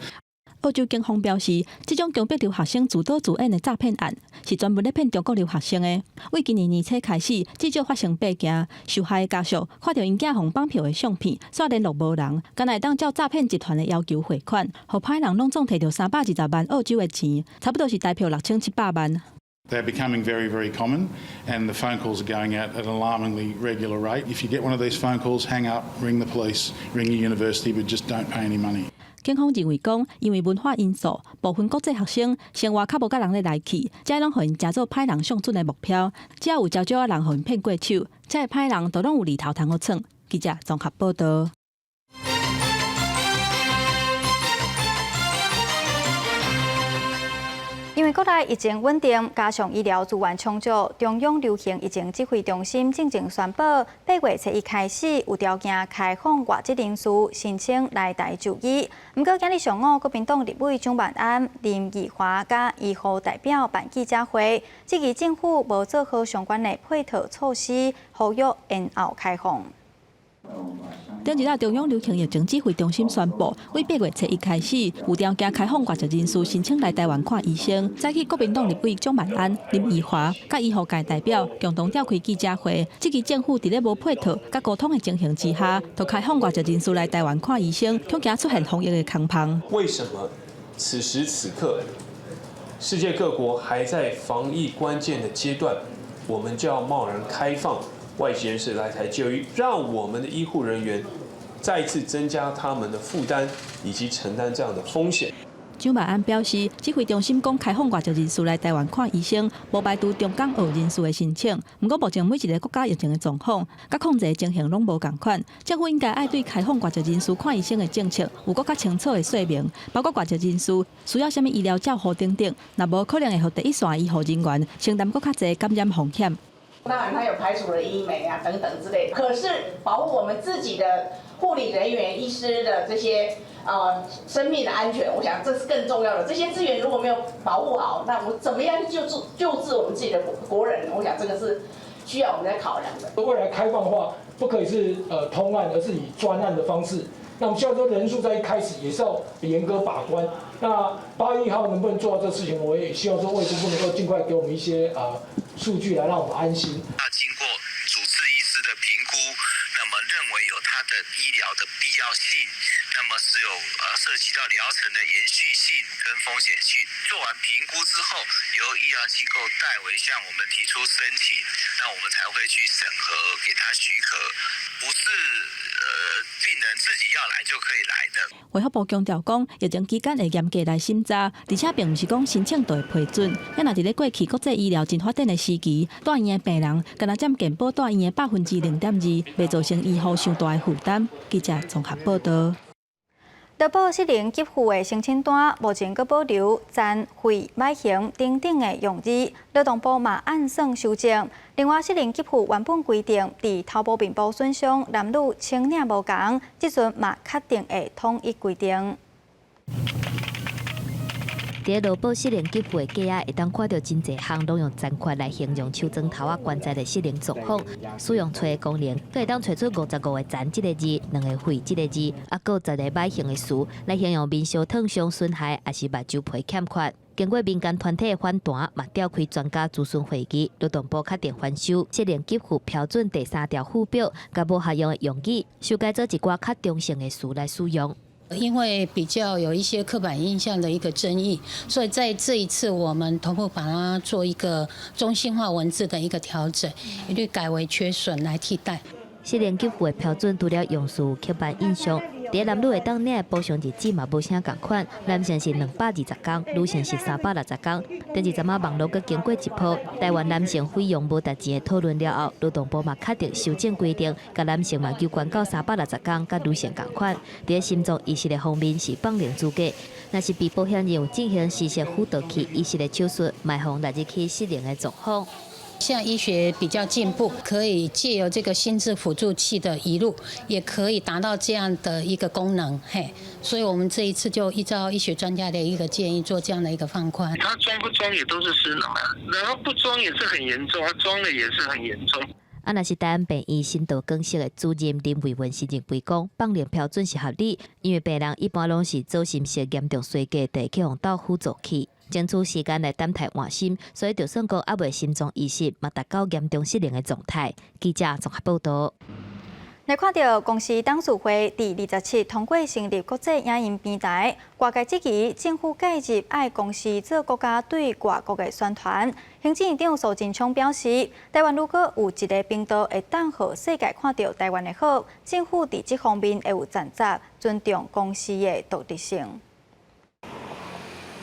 澳洲警方表示，這種強迫留學生自導自演的詐騙案，是專門咧騙中國留學生的。為今年年初開始，至少發生八件，受害的家屬看著𪜶囝予綁票的相片，煞聯絡無人，干焦會當照詐騙集團的要求匯款，予歹人攏總提著320萬澳洲的錢，差不多是台票6700萬。 They're becoming very, very common, and the phone calls are going out at an alarmingly regular rate. If you get one of these phone calls, hang up, ring the police, ring your university, but just don't pay any money. 警方認為講，因為文化因素，部分國際學生生活較無佮人咧來去，才攏予𪜶成做歹人相準的目標。只要有少少仔人予𪜶騙過手，這个歹人就攏有利頭通予創。記者綜合報導。因為國內疫情穩定，加上醫療資源充足，中央流行疫情指揮中心進前宣布，8月初一開始有條件開放外籍人士申請來台就醫。毋過今日上午，國民黨立委蔣萬安、林奕華佮醫護代表辦記者會，質疑政府無做好相關的配套措施，呼籲延後開放。頂一日，中央流行疫情指揮中心宣布，為8月初一開始，有條件開放外籍人士申請來台灣看醫生。早起國民黨立委蔣萬安、林奕華佮醫護界代表共同召開記者會，質疑政府佇咧無配套佮溝通的情形之下，就開放外籍人士來台灣看醫生，恐驚出現防疫的空縫。為什麼此時此刻，世界各國還在防疫關鍵的階段，我們就要貿然開放外籍人士來台就醫，讓我們的醫護人員再次增加他們的負擔，以及承擔這樣的風險。蔣萬安表示，指揮中心講開放外籍人士來台灣看醫生，無排除中港澳人士的申請。毋過目前每一个國家疫情的狀況、佮控制的情形攏無仝款，政府應該愛對開放外籍人士看醫生的政策有閣較清楚的說明，包括外籍人士需要啥物醫療照護等等。若無可能會予第一線醫護人員承擔閣較濟感染風險。當然，他有排除了醫美啊等等之類，可是保護我們自己的護理人員、醫師的這些生命的安全，我想這是更重要的。這些資源如果沒有保護好，那我怎麼樣去救治我們自己的國人？我想這個是需要我們來考量的。未來開放的話，不可以是通案，而是以專案的方式。那我們希望說人數在一開始也是要嚴格把關。那8月1號能不能做到這個事情，我也希望說衛生部能夠盡快給我們一些數據來讓我們安心。要經過主治醫師的評估，那麼認為有他的醫療的必要性，那麼是有涉及到療程的延續性跟風險性。做完評估之後，由醫療機構代為向我們提出申請，那我們才會去審核，給他許可，不是病人自己要來就可以來的。衛福部強調講，疫情期間會嚴格來審查，而且並毋是講申請就會批准。啊若佇咧過去國際醫療真發展的時期，蹛院的病人干焦佔健保蹛院的0.2%，袂造成醫護傷大的負擔。記者綜合報導。勞保失能給付的申請單，目前閣保留殘廢䆀形等等的用字，勞動部嘛按算修正。另外，失能給付原本規定，佇頭部面部損傷，男女申領無仝，這陣嘛確定會統一規定。佇勞保失能給付的格仔，會當看著真濟項攏用殘缺來形容手指頭仔關節的失能狀況。使用揣的功能，閣會當揣出55個殘這个字、兩个廢這个字，啊，閣有10个䆀形的詞來形容面燒燙傷損害，抑是目睭皮欠缺。經過民間團體的反彈，嘛召開專家諮詢會議，勞動部確定翻修失能給付標準第三條附表，共無合用的用語，修改做一寡較中性的詞來使用。因為比較有一些刻板印象的一個爭議，所以在這一次我們同步把它做一個中性化文字的一個調整，一律改為缺損來替代。失能給付的標準除了用詞刻板印象，佇男女會當領的補償日子嘛無啥仝款，男性是220天，女性是360天。頂一陣仔網路閣經過一波，台灣男性費用無值錢的討論了後，勞動部嘛確定修正規定，共男性嘛加懸到360天，佮女性仝款。佇心臟移植的方面是放靈資格，若是被保險人有進行心室輔導器移植的手術，嘛會予納入去失能的狀況。現在醫學比較進步，可以借由這個心智輔助器的移入，也可以達到這樣的一個功能。嘿，所以我們這一次就依照醫學專家的一個建議，做這樣的一個放寬。他裝不裝也都是失能啊，然後不裝也是很嚴重，他裝了也是很嚴重。啊，若是台安病院心導梗塞的主任林慧文是認為講，放靈標準是合理，因為病人一般攏是左心室嚴重衰竭，才會去予鬥輔助器。爭取時間來等待換心，所以就算講猶未心臟移植，嘛達到嚴重失能的狀態。記者綜合報導。來看著公視董事會佇27通過成立國際影音平台，外界質疑政府介入愛公視做國家對外國的宣傳。行政院長蘇貞昌表示，台灣如果有一个頻道會當予世界看著台灣的好，政府佇這方面會有盡責，尊重公視的獨立性。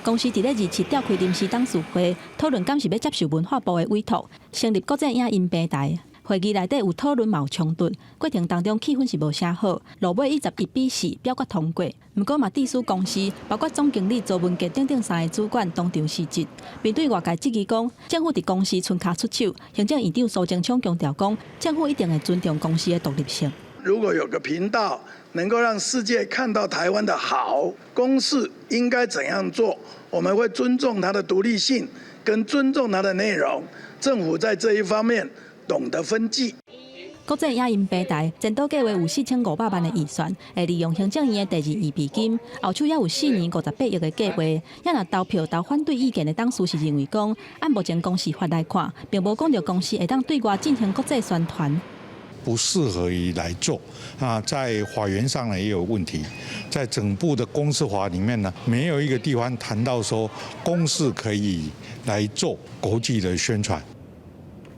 公視佇咧27召開臨時董事會，討論敢是欲接受文化部的委託，成立國際影音平台。會議內底有討論，嘛有衝突，過程當中氣氛是無啥好，落尾以11比4表決通過。毋過嘛，致使公視，包括總經理周文傑等等三个主管當場辭職。面對外界質疑講，政府佇公視伸跤出手，行政院長蘇貞昌強調講，政府一定會尊重公視的獨立性。如果有個頻道能夠讓世界看到台灣的好，公視應該怎樣做？我們會尊重它的獨立性，跟尊重它的內容。政府在這一方面懂得分際。國際影音平台前途計畫有4500萬的預算，會利用行政院的第二預備金，後手猶有4年58億的計劃。也若投票投反對意見的董事是認為講，按目前公視法來看，並無講著公視會當對外進行國際宣傳。不適合於來做啊，在法源上呢也有問題，在整部的公視法裡面呢，沒有一個地方談到說公視可以來做國際的宣傳。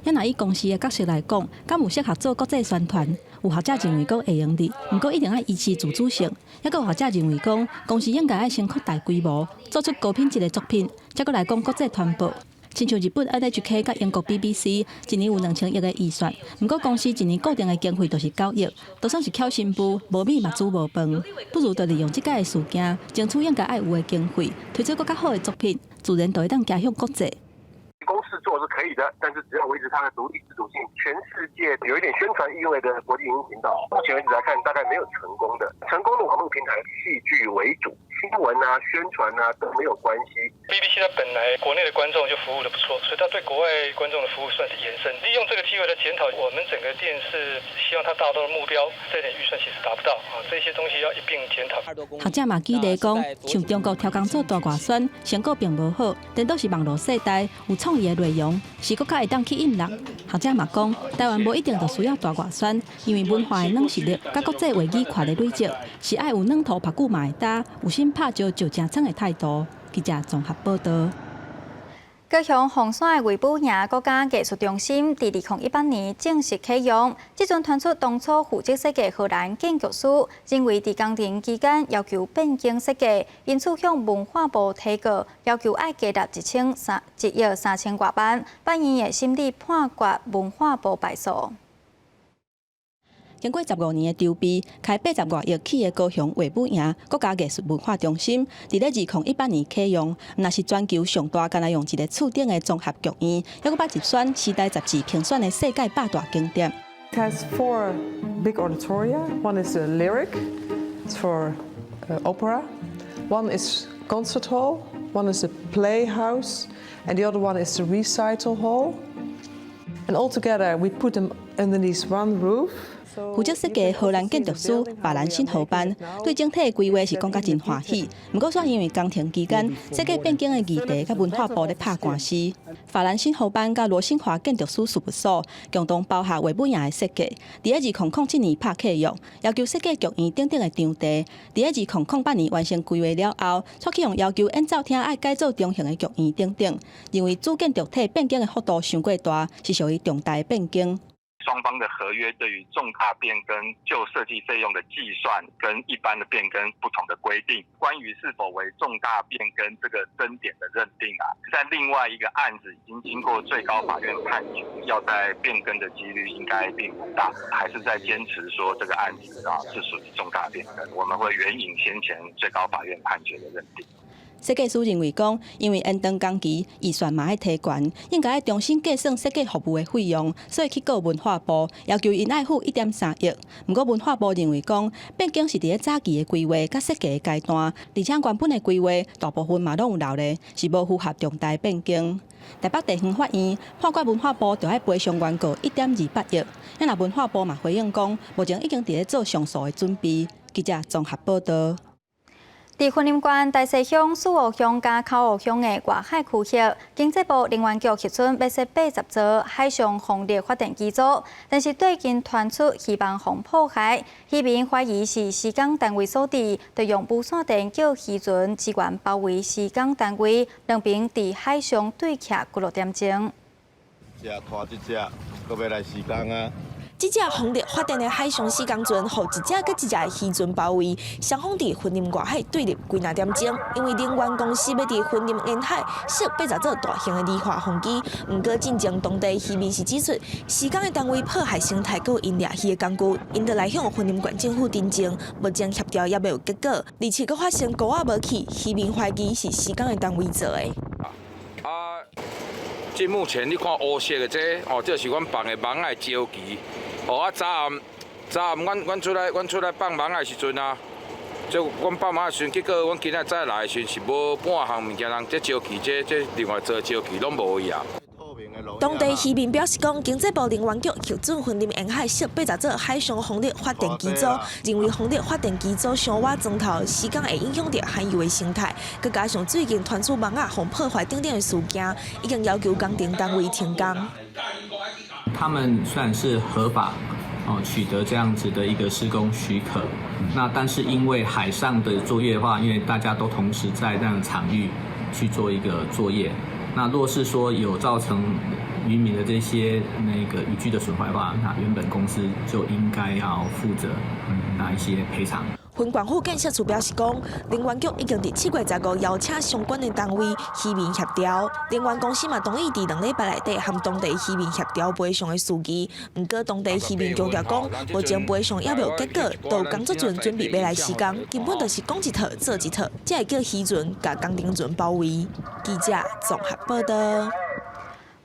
也若以公視的角色來講，敢有適合做國際宣傳？有學者認為講會用得，毋過一定愛維持自主性。抑閣有學者認為講，公視應該愛先擴大規模，做出高品質的作品，才閣來講國際傳播。親像日本 NHK 佮英國 BBC，一年有2000億的預算，毋過公視一年固定的經費就是9億，就算是巧新婦，無米嘛煮無飯，不如就利用這擺的事件，爭取應該愛有的經費，推出閣較好的作品，自然就會當走向國際。公視做是可以的，但是只要維持它的獨立自主性。全世界有一點宣傳意味的國際影音頻道，目前為止來看，大概沒有成功的。成功的網絡平台，戲劇為主，新聞啊、宣傳啊都沒有關係。 BBC 它本來國內的觀眾就服務得不錯，所以它對國外觀眾的服務算是延伸。利用這個機會來檢討我們整個電視，希望它達到的目標，這點預算其實達不到啊，這些東西要一併檢討。學者嘛舉例講，像中國刁工做大外宣，成果並無好，顛倒是網路世代有創意的內容，是閣較會當吸引人。學者嘛講，台灣無一定就需要大外宣，因為文化的軟實力佮國際話語權的累積，是愛有軟塗拍久嘛會焦，有心拍石就誠創的態度。記者綜合報道。高雄鳳山的衛武營國家藝術中心，佇2018年正式啟用。這陣傳出當初負責設計荷蘭建築師認為，佇工程期間要求變更設計，因此向文化部提告，要求愛加納1億3000外萬。法院的審理判決文化部敗訴。經過15年的籌備，開80外億起的高雄衛武營國家藝術文化中心，佇咧2018年啟用，毋但是全球上大，干焦用一个厝頂的綜合劇院，猶閣捌入選《時代雜誌》評選的世界百大景點。 It has four big auditoria. One is a lyric, it's for opera. One is concert hall. One is a playhouse, and the other one is the recital hall. And all together, we put them underneath one roof. 負責設計荷蘭建築師法蘭新荷班對整體的規劃是感覺真歡喜，毋過煞因為工程期間設計變更的議題，佮文化部咧拍官司。法蘭新荷班佮羅興華建築師事務所共同包下衛武營的設計，佇咧2007年拍契約，要求設計劇院等等的場地。佇咧2008年完成規劃了後，煞去予要求演奏廳愛改做中型的劇院等等，認為主建築體變更的幅度傷過大，是屬於重大的變更。雙方的合約對於重大變更就設計費用的計算跟一般的變更不同的規定，關於是否為重大變更這個爭點的認定啊，在另外一個案子已經經過最高法院判決，要再變更的幾率應該並不大，還是在堅持說這個案子啊是屬於重大變更，我們會援引先前最高法院判決的認定。設計師認為講，因為延長工期，預算嘛愛提懸，應該愛重新計算設計服務的費用，所以去告文化部，要求𪜶愛付1.3億。毋過文化部認為講，變更是佇咧早期的規劃佮設計的階段，而且原本的規劃大部分嘛攏有留咧，是無符合重大變更。台北地方法院判決文化部著愛賠償原告1.28億。啊，文化部嘛回應講，目前已經佇咧做上訴的準備。記者綜合報道。佇雲林縣大溪鄉、四湖鄉佮口湖鄉的外海區域，經濟部能源局核准欲設80座海上風力發電機組，但是最近傳出漁網予破壞，漁民懷疑是施工單位所致，就用無線電叫漁船支援包圍施工單位，兩邊佇海上對徛幾落點鐘。這拖這隻，閣欲來施工啊！這隻風力發電的海上施工船，予一隻閣一隻的漁船包圍，雙方佇雲林外海對立幾若點鐘。因為能源公司欲佇雲林沿海設80座大型的離岸風機，毋過進前當地漁民是指出，施工的單位破壞生態，閣有𪜶掠魚的工具，𪜶就來向雲林縣政府陳情，目前協調猶未有結果，而且閣發生鈎仔無去，漁民懷疑是施工的單位做的。啊，這目前你看烏色的這，哦，這是阮放的網仔的礁旗。哦啊，早暗阮出來放網仔的時陣啊，這阮放網仔時陣，結果阮今仔早來的時陣是無半項物件，人這礁旗，這另外座礁旗攏無去啊。當地漁民表示講，經濟部能源局核准雲林沿海設80座海上風力發電機組，認為風力發電機組傷倚樁頭，施工會影響著海洋的生態，閣加上最近傳出網仔予破壞等等的事件，已經要求工程單位停工。他們雖然是合法哦取得這樣子的一個施工許可，那但是因為海上的作業的話，因為大家都同時在那個場域去做一個作業，那若是說有造成漁民的這些那個漁具的損壞的話，那原本公司就應該要負責哪一些賠償。雲縣府建設處表示講，能源局已經佇7月15邀請相關的單位漁民協調，能源公司嘛同意佇2禮拜內底和當地漁民協調賠償的事宜。毋過當地漁民強調講，目前賠償猶未有結果，都有工作船準備欲來施工，根本就是講一套做一套，才會叫漁船共工程船包圍。記者綜合報道。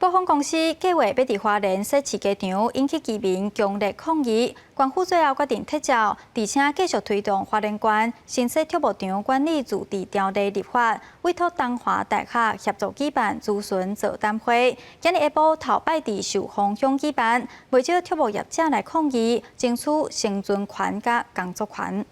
寶豐公司計劃欲佇花蓮設飼雞場，引起居民強烈抗議。縣府最後決定撤照，而且繼續推動花蓮縣新設畜牧場管理自治條例立法，委託東華大學協助舉辦諮詢座談會。今日下晡頭擺佇壽豐鄉舉辦，袂少畜牧業者來抗議，爭取生存權佮工作權。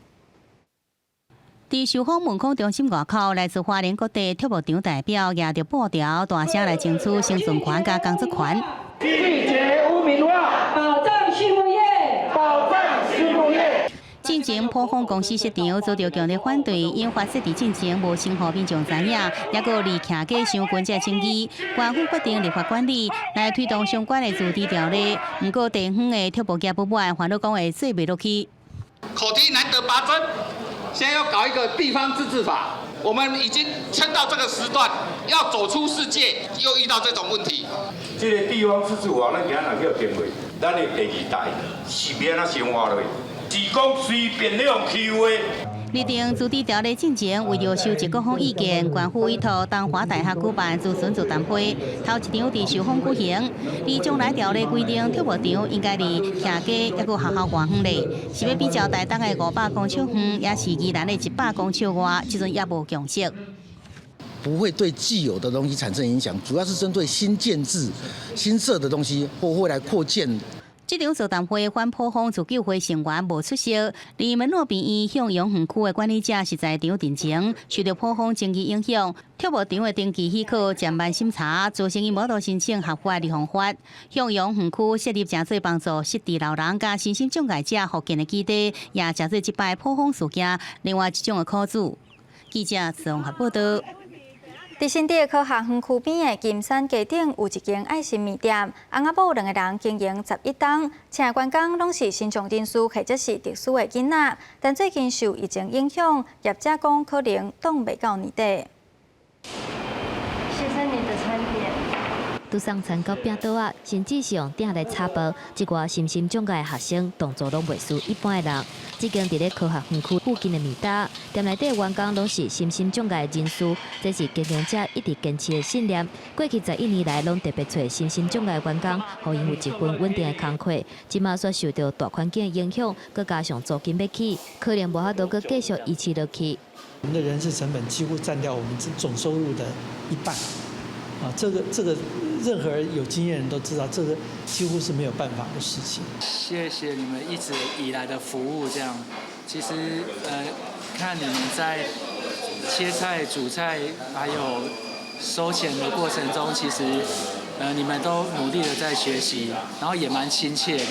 佇壽豐文康中心外口，來自花蓮各地畜牧場代表舉著布條，大聲來爭取生存權佮工作權。拒絕污名化，保障畜牧業，保障畜牧業。進前寶豐公司設場遭著強烈反對，引發設置進前無先予民眾知影，抑閣離徛家傷近這爭議，縣府決定立法管理來推動相關的自治條例。毋過地方的畜牧業不滿，煩惱講會做袂落去。口蹄難得拔針。現在要搞一個地方自治法，我們已經撐到這個時段，要走出世界，又遇到這種問題。這個地方自治法，咱今仔若去定位，咱的第二代是欲按怎生活落去？是講隨便咧予欺負。擬定自治條例進前，為著收集各方意見，縣府委託東華大學舉辦諮詢座談會，頭一場佇壽豐舉行。而將來條例規定，畜牧場應該佇徛家抑閣學校外遠咧，是欲比照台東的500公尺遠，抑是宜蘭的100公尺外，這陣猶無共識。不會對既有的東西產生影響，主要是針對新建制、新設的東西或未來擴建。這場座談會反寶豐自救會成員無出席，而門諾病院向陽園區的管理者是在場陳情，受著寶豐爭議影響，畜牧場的登記許可暫慢審查，造成𪜶無法度申請合法的方法。向陽園區設立誠濟幫助失智老人佮身心障礙者復健的基地，也誠濟這擺寶豐事件另外一種的苦主。記者綜合報導。佇新竹科學園區邊的金山街頂有一間愛心麵店，翁仔某兩个人經營11冬，請的員工攏是身障人士或者是特殊的囡仔，但最近受疫情影響，業者講可能擋袂到年底。先生，你的餐點。拄送餐到餅桌仔，甚至是用鼎來炒飯。這寡身心障礙的學生動作攏袂輸一般的人。這間佇咧科學園區附近的麵搭，店內底員工攏是身心障礙人士，這是經營者一直堅持的信念。過去11年來，攏特別揣身心障礙員工，予𪜶有一份穩定的工課。這馬煞受著大環境的影響，閣加上租金欲起，可能無法度閣繼續維持落去。我們的人事成本幾乎佔掉我們總收入的一半。啊，這個任何有經驗人都知道，這個幾乎是沒有辦法的事情。謝謝你們一直以來的服務，這樣，其實看你們在切菜、煮菜，還有收錢的過程中，其實你們都努力的在學習，然後也蠻親切的。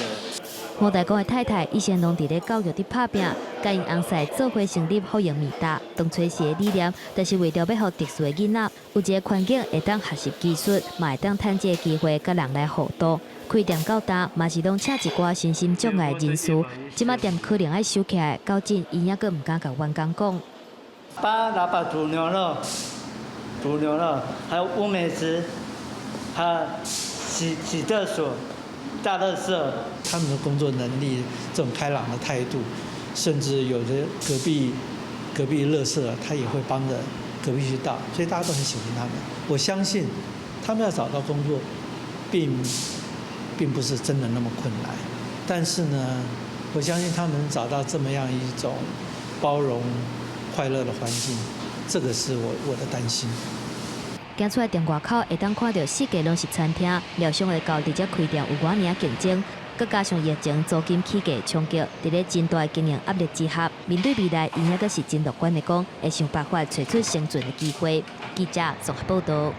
吳大哥的太太以前攏佇咧教育佇拍拚，佮𪜶翁婿做伙成立福榮麵搭，當初時的理念，就是為著欲予特殊的囡仔有一个環境會當學習技術，嘛會當趁這个機會佮人來互動。開店到今，嘛是攏請一寡身心障礙人士。這馬店可能愛收起來，到今𪜶猶閣毋敢共員工講。幫老闆煮牛肉，煮牛肉，還有烏梅汁，還有洗洗廁所。大垃圾，他們的工作能力，這種開朗的態度，甚至有的隔壁垃圾，他也會幫着隔壁去倒，所以大家都很喜歡他們。我相信，他們要找到工作，並不是真的那麼困難。但是呢，我相信他們找到這麼樣一種包容、快樂的環境，這個是我的擔心。行出來店外口，會當看著四界攏是餐廳，料想會到佇遮開店有偌爾競爭，閣加上疫情租金起價衝擊，佇咧真大的經營壓力之下，面對未來，𪜶猶閣是真樂觀的講，會想辦法揣出生存的機會。記者綜合報導。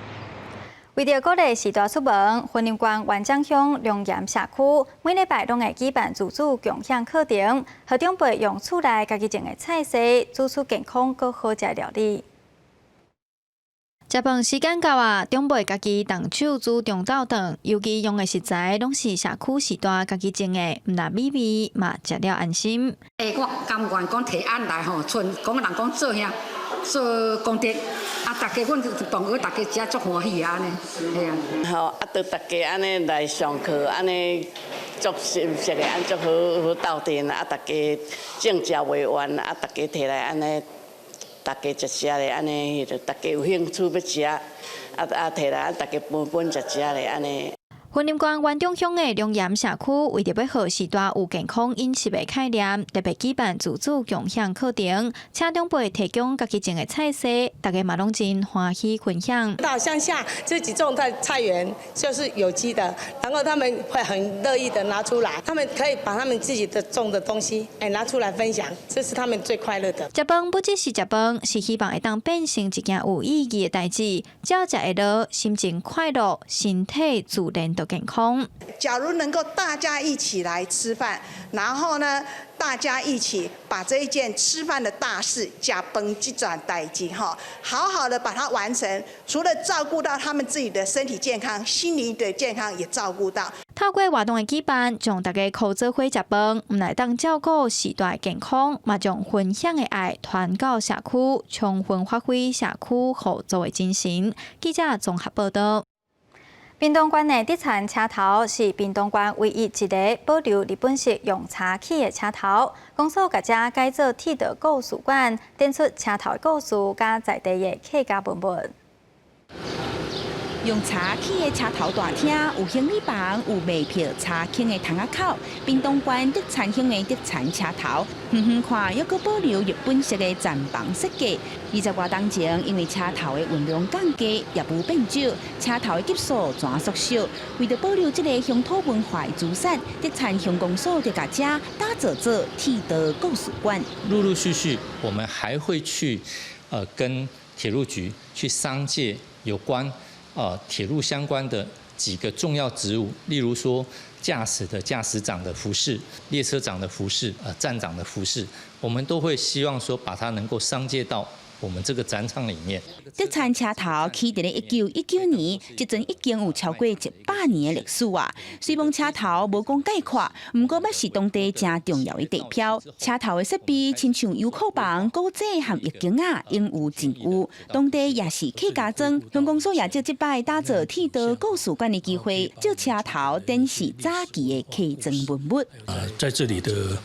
為著鼓勵序大出門，雲林縣員山鄉龍岩社區每禮拜攏會舉辦自主共享課程，予長輩用厝內家己種的菜色，煮出健康閣好食料理。食飯時間到啊，長輩家己動手煮中晝頓，尤其用的食材攏是社區序大家己種的，毋但美味，嘛食了安心。欸，我甘願講提案來吼，賰講人講做遐做功德，啊，大家阮同學大家食足歡喜啊，按呢，嘿啊。吼，啊，著大家按呢來上課，按呢足熟悉的，按足好好鬥陣啊，大家種食袂完，啊，大家提來按呢。大家食食咧，按呢，就大家有興趣欲食，啊啊提來啊，大家分分食食咧，按呢。雲林縣員中鄉的龍岩社區，為著欲予序大有健康飲食的概念，特別舉辦自主共享課程，請長輩提供家己種的菜色，大家嘛攏真歡喜分享。到鄉下自己種的菜園就是有機的，然後他們會很樂意的拿出來，他們可以把他們自己的種的東西，拿出來分享，這是他們最快樂的。食飯不只是食飯，是希望會當變成一件有意義的代誌，只要食會落，心情快樂，身體自然就健康。假如能夠大家一起來吃飯，然後呢，大家一起把這一件吃飯的大事，食飯這樁代誌哈，好好的把它完成。除了照顧到他們自己的身體健康，心靈的健康也照顧到。透過活動的舉辦，將大家靠做伙食飯，毋但當照顧序大健康，嘛將分享的愛傳到社區，充分發揮社區互助的精神。記者綜合報道。屏東縣的德田車頭是屏東縣唯一一个保留日本式用柴起的車頭。公所共遮改做鐵道故事館，展出車頭的故事佮在地的客家文物。用柴起的車頭大廳，有行李房，有賣票柴坑的窗仔口。屏東縣德田鄉的德田車頭，遠遠看猶閣保留日本式的站房設計。20外冬前，因為車頭的運量降低，業務變少，車頭的級數轉縮小。為著保留這个鄉土文化的資產，德田鄉公所就共遮打造做鐵道故事館。陸陸續續，我們還會去，跟鐵路局去商借有關。鐵路相關的幾個重要職務，例如說駕駛的駕駛長的服飾、列車長的服飾、站長的服飾，我們都會希望說把它能夠商借到我們這個展場裡面。德田車頭起佇咧1919年，這陣已經有超過100年的歷史啊。雖罔車頭無講概括，毋過猶是當地誠重要的地標。車頭的設備親像油庫房、古井和浴間仔，應有盡有。當地也是客家莊，鄉公所也藉這擺打造鐵道故事館的機會，借車頭展示早期的客莊文物。在這裡的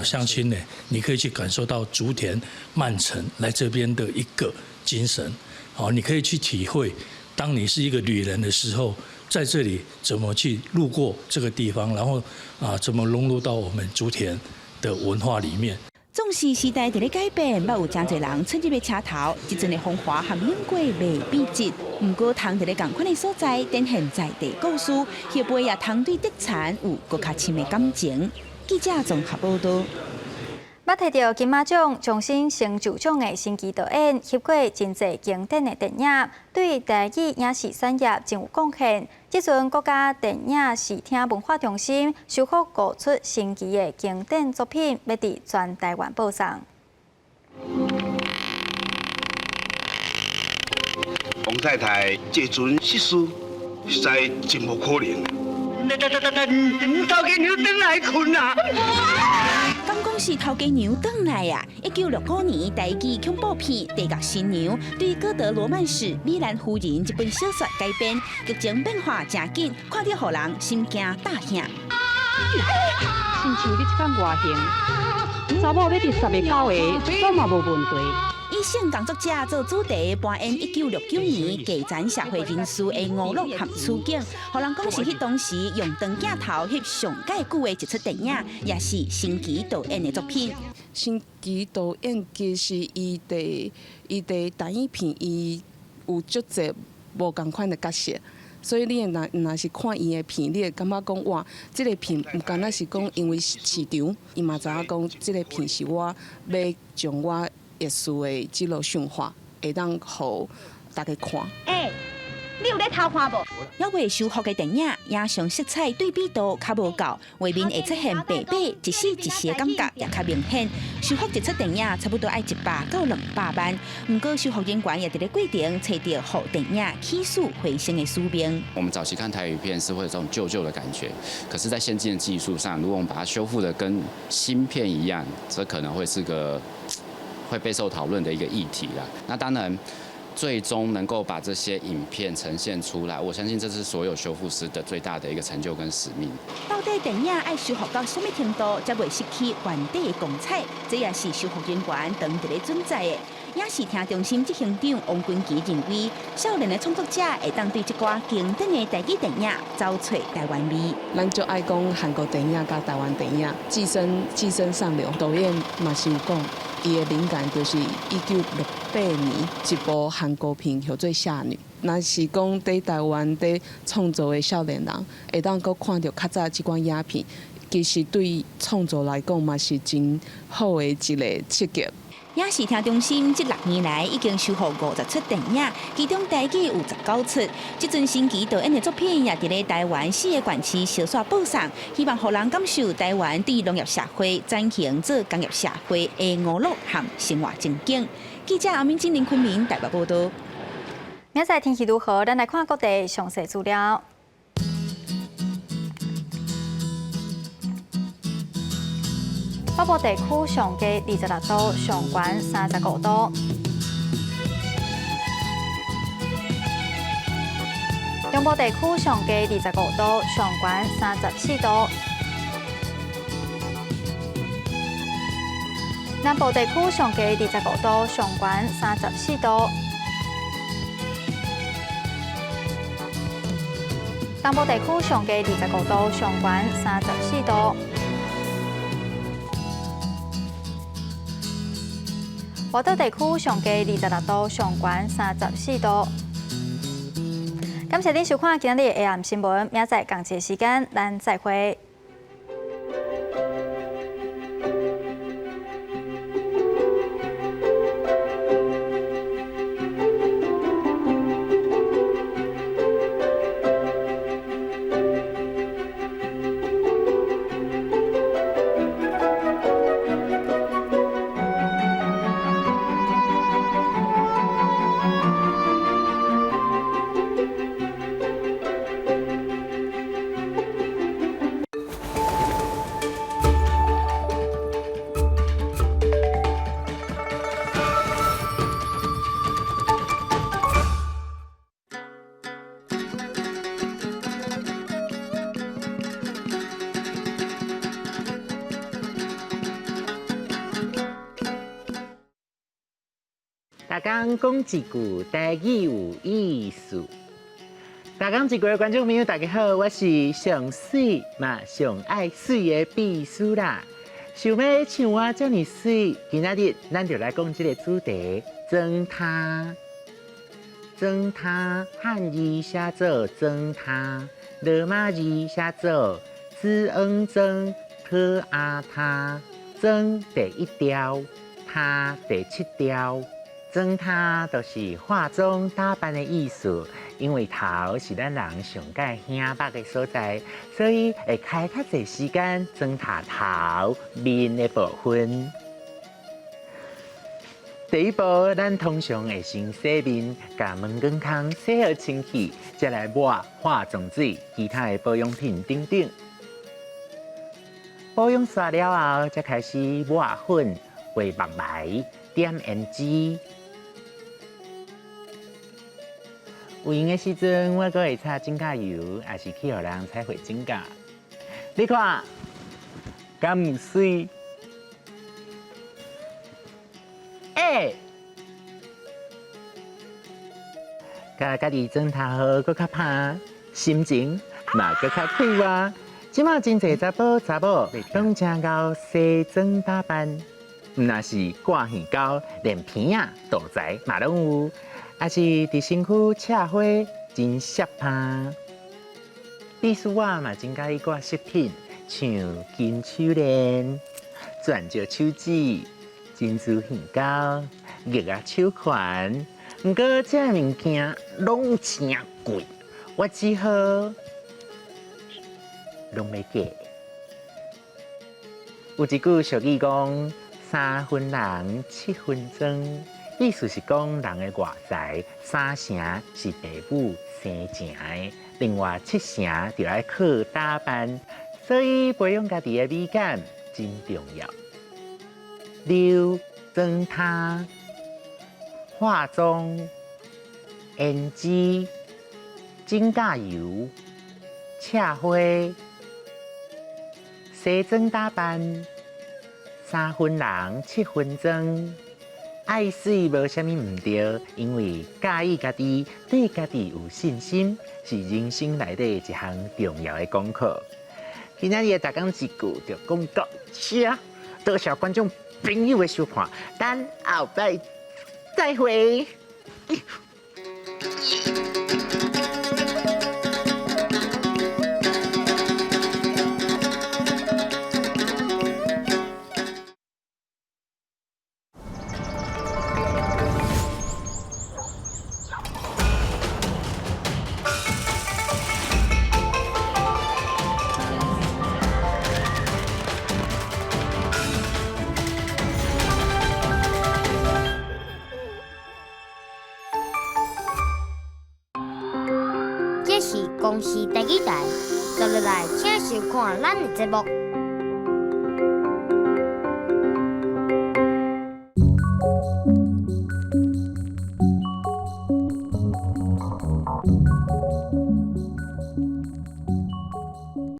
鄉親呢，你可以去感受到竹田慢城來這邊的一個精神，好，你可以去體會，當你是一個旅人的時候，在這裡怎麼去路過這個地方，然後怎麼融入到我們竹田的文化裡面。縱使時代佇咧改變，猶有誠濟人出入的車頭，這陣的風華和名過袂變質。毋過，通佇咧仝款的所在展現在地故事，後輩也通對德田有閣較深的感情。記者綜合報道。捌提著金馬獎終身成就獎的新奇導演，翕過真濟經典的電影，對台語影視產業真有貢獻。這陣國家電影視聽文化中心修復五齣新奇的經典作品，欲佇全台灣播送。王太太坐船失事，實在真無可能。頭家娘轉來睏啊！敢講是頭家娘轉來啊！1965年，台語恐怖片《地獄新娘》對歌德羅曼史《米蘭夫人》這本小說改編，劇情變化誠緊，看著予人心驚膽嚇。親像你這款外形，查某欲佇十个九个，總嘛無問題。以性工作者做主題，扮演1969年基層社會人士的娛樂和處境，予人講是彼當時用長鏡頭翕上蓋久的一齣電影，也是新奇導演的作品。新奇導演其實伊佇台語片，伊有足濟無仝款的角色，所以你會若若是看伊的片，你會感覺講哇，這个片毋敢若是講因為市場，伊嘛知影講這个片是我欲將我藝術的這个想法，會當予大家看。欸，你有咧偷看無？猶未修復的電影，影像色彩對比度較無夠，畫面會出現白白一絲一絲的感覺，也較明顯。修復一齣電影差不多愛100到200萬，毋過修復人員也佇咧過程揣著予電影起死回生的使命。我們早期看台語片是會有這種舊舊的感覺，可是，在先進的技術上，如果我們把它修復得跟新片一樣，這可能會是個會備受討論的一個議題啦。那當然，最終能夠把這些影片呈現出來，我相信這是所有修復師的最大的一個成就跟使命。到底電影愛修復到啥物程度，才袂失去原底的光彩？這也是修復人員當佇咧準在的。影視聽中心執行長王君琪認為，少年的創作者會當對這寡經典的台語電影找出台灣味。咱就愛講韓國電影佮台灣電影，寄生上流導演嘛是有講，伊的靈感就是1968年一部韓國片叫做《俠女》。若是講佇台灣佇創作的少年人，會當閣看著較早這款影片，其實對創作來講嘛是真好的一個刺激。影視聽中心這6年來已經修復50齣電影，其中台語有19齣。這陣新奇導演的作品也佇咧台灣4個縣市相紲播送，希望予人感受台灣對農業社會轉型做工業社會的娛樂和生活情景。記者阿敏、金林昆明台北報道。明仔載天氣如何？咱來看各地詳細資料。北部地區上低26度，上懸35度。中部地區上低25度，上懸34度。南部地區上低25度，上懸34度。東部地區上低25度，上懸34度。外島地區上低26度，上懸34度。感謝您收看今日的下暗新聞，明仔載仝一个時間，咱再會。逐工講一句台語有意思。逐工一句的觀眾朋友，大家好，我是上媠嘛上愛媠的秘書啦。想欲像我遮爾媠，今仔日咱就來講這個主題：妝頭。妝頭漢字寫做妝頭，羅馬字寫做子恩妝，特阿他。妝第一調，頭第七調。妝頭就是化妝打扮的意思，因為頭是咱人上蓋顯白的所在，所以會開較濟時間妝頭頭面的部分。第一步，咱通常會先洗面，共毛管孔洗好清氣，再來抹化妝水、其他的保養品等等。保養煞了後，才開始抹粉、畫目眉、點胭脂。有閒的時陣，我閣會擦指甲油，抑是去予人彩繪指甲。你看，敢有媠？欸，共家己妝頭好，閣較拍，心情嘛閣較快活。這馬真濟查埔查某攏真𠢕西裝打扮，毋若是掛耳膠，連鼻仔、肚臍嘛攏有。抑是佇身軀赤花，真攝拍。秘書我嘛真佮意掛飾品，像金手鏈、鑽石手指、珍珠耳膠、玉仔手環。毋過這物件攏誠貴，我只好攏欲假。有一句俗語講：三分人，七分妝。意思是講人的外在三成是父母生成的，另外七成就愛靠打扮，所以培養家己的美感真重要。六妝頭、化妝、胭脂、指甲油、赤花、西裝打扮、三分人七分妝。愛媠無啥物毋對，因為佮意家己，對家己有信心，是人生內底一項重要的功課。今仔日的逐工一句就講到這，多謝觀眾朋友的收看，咱後擺再會。這是公視第二台，接落來請收看咱的節目。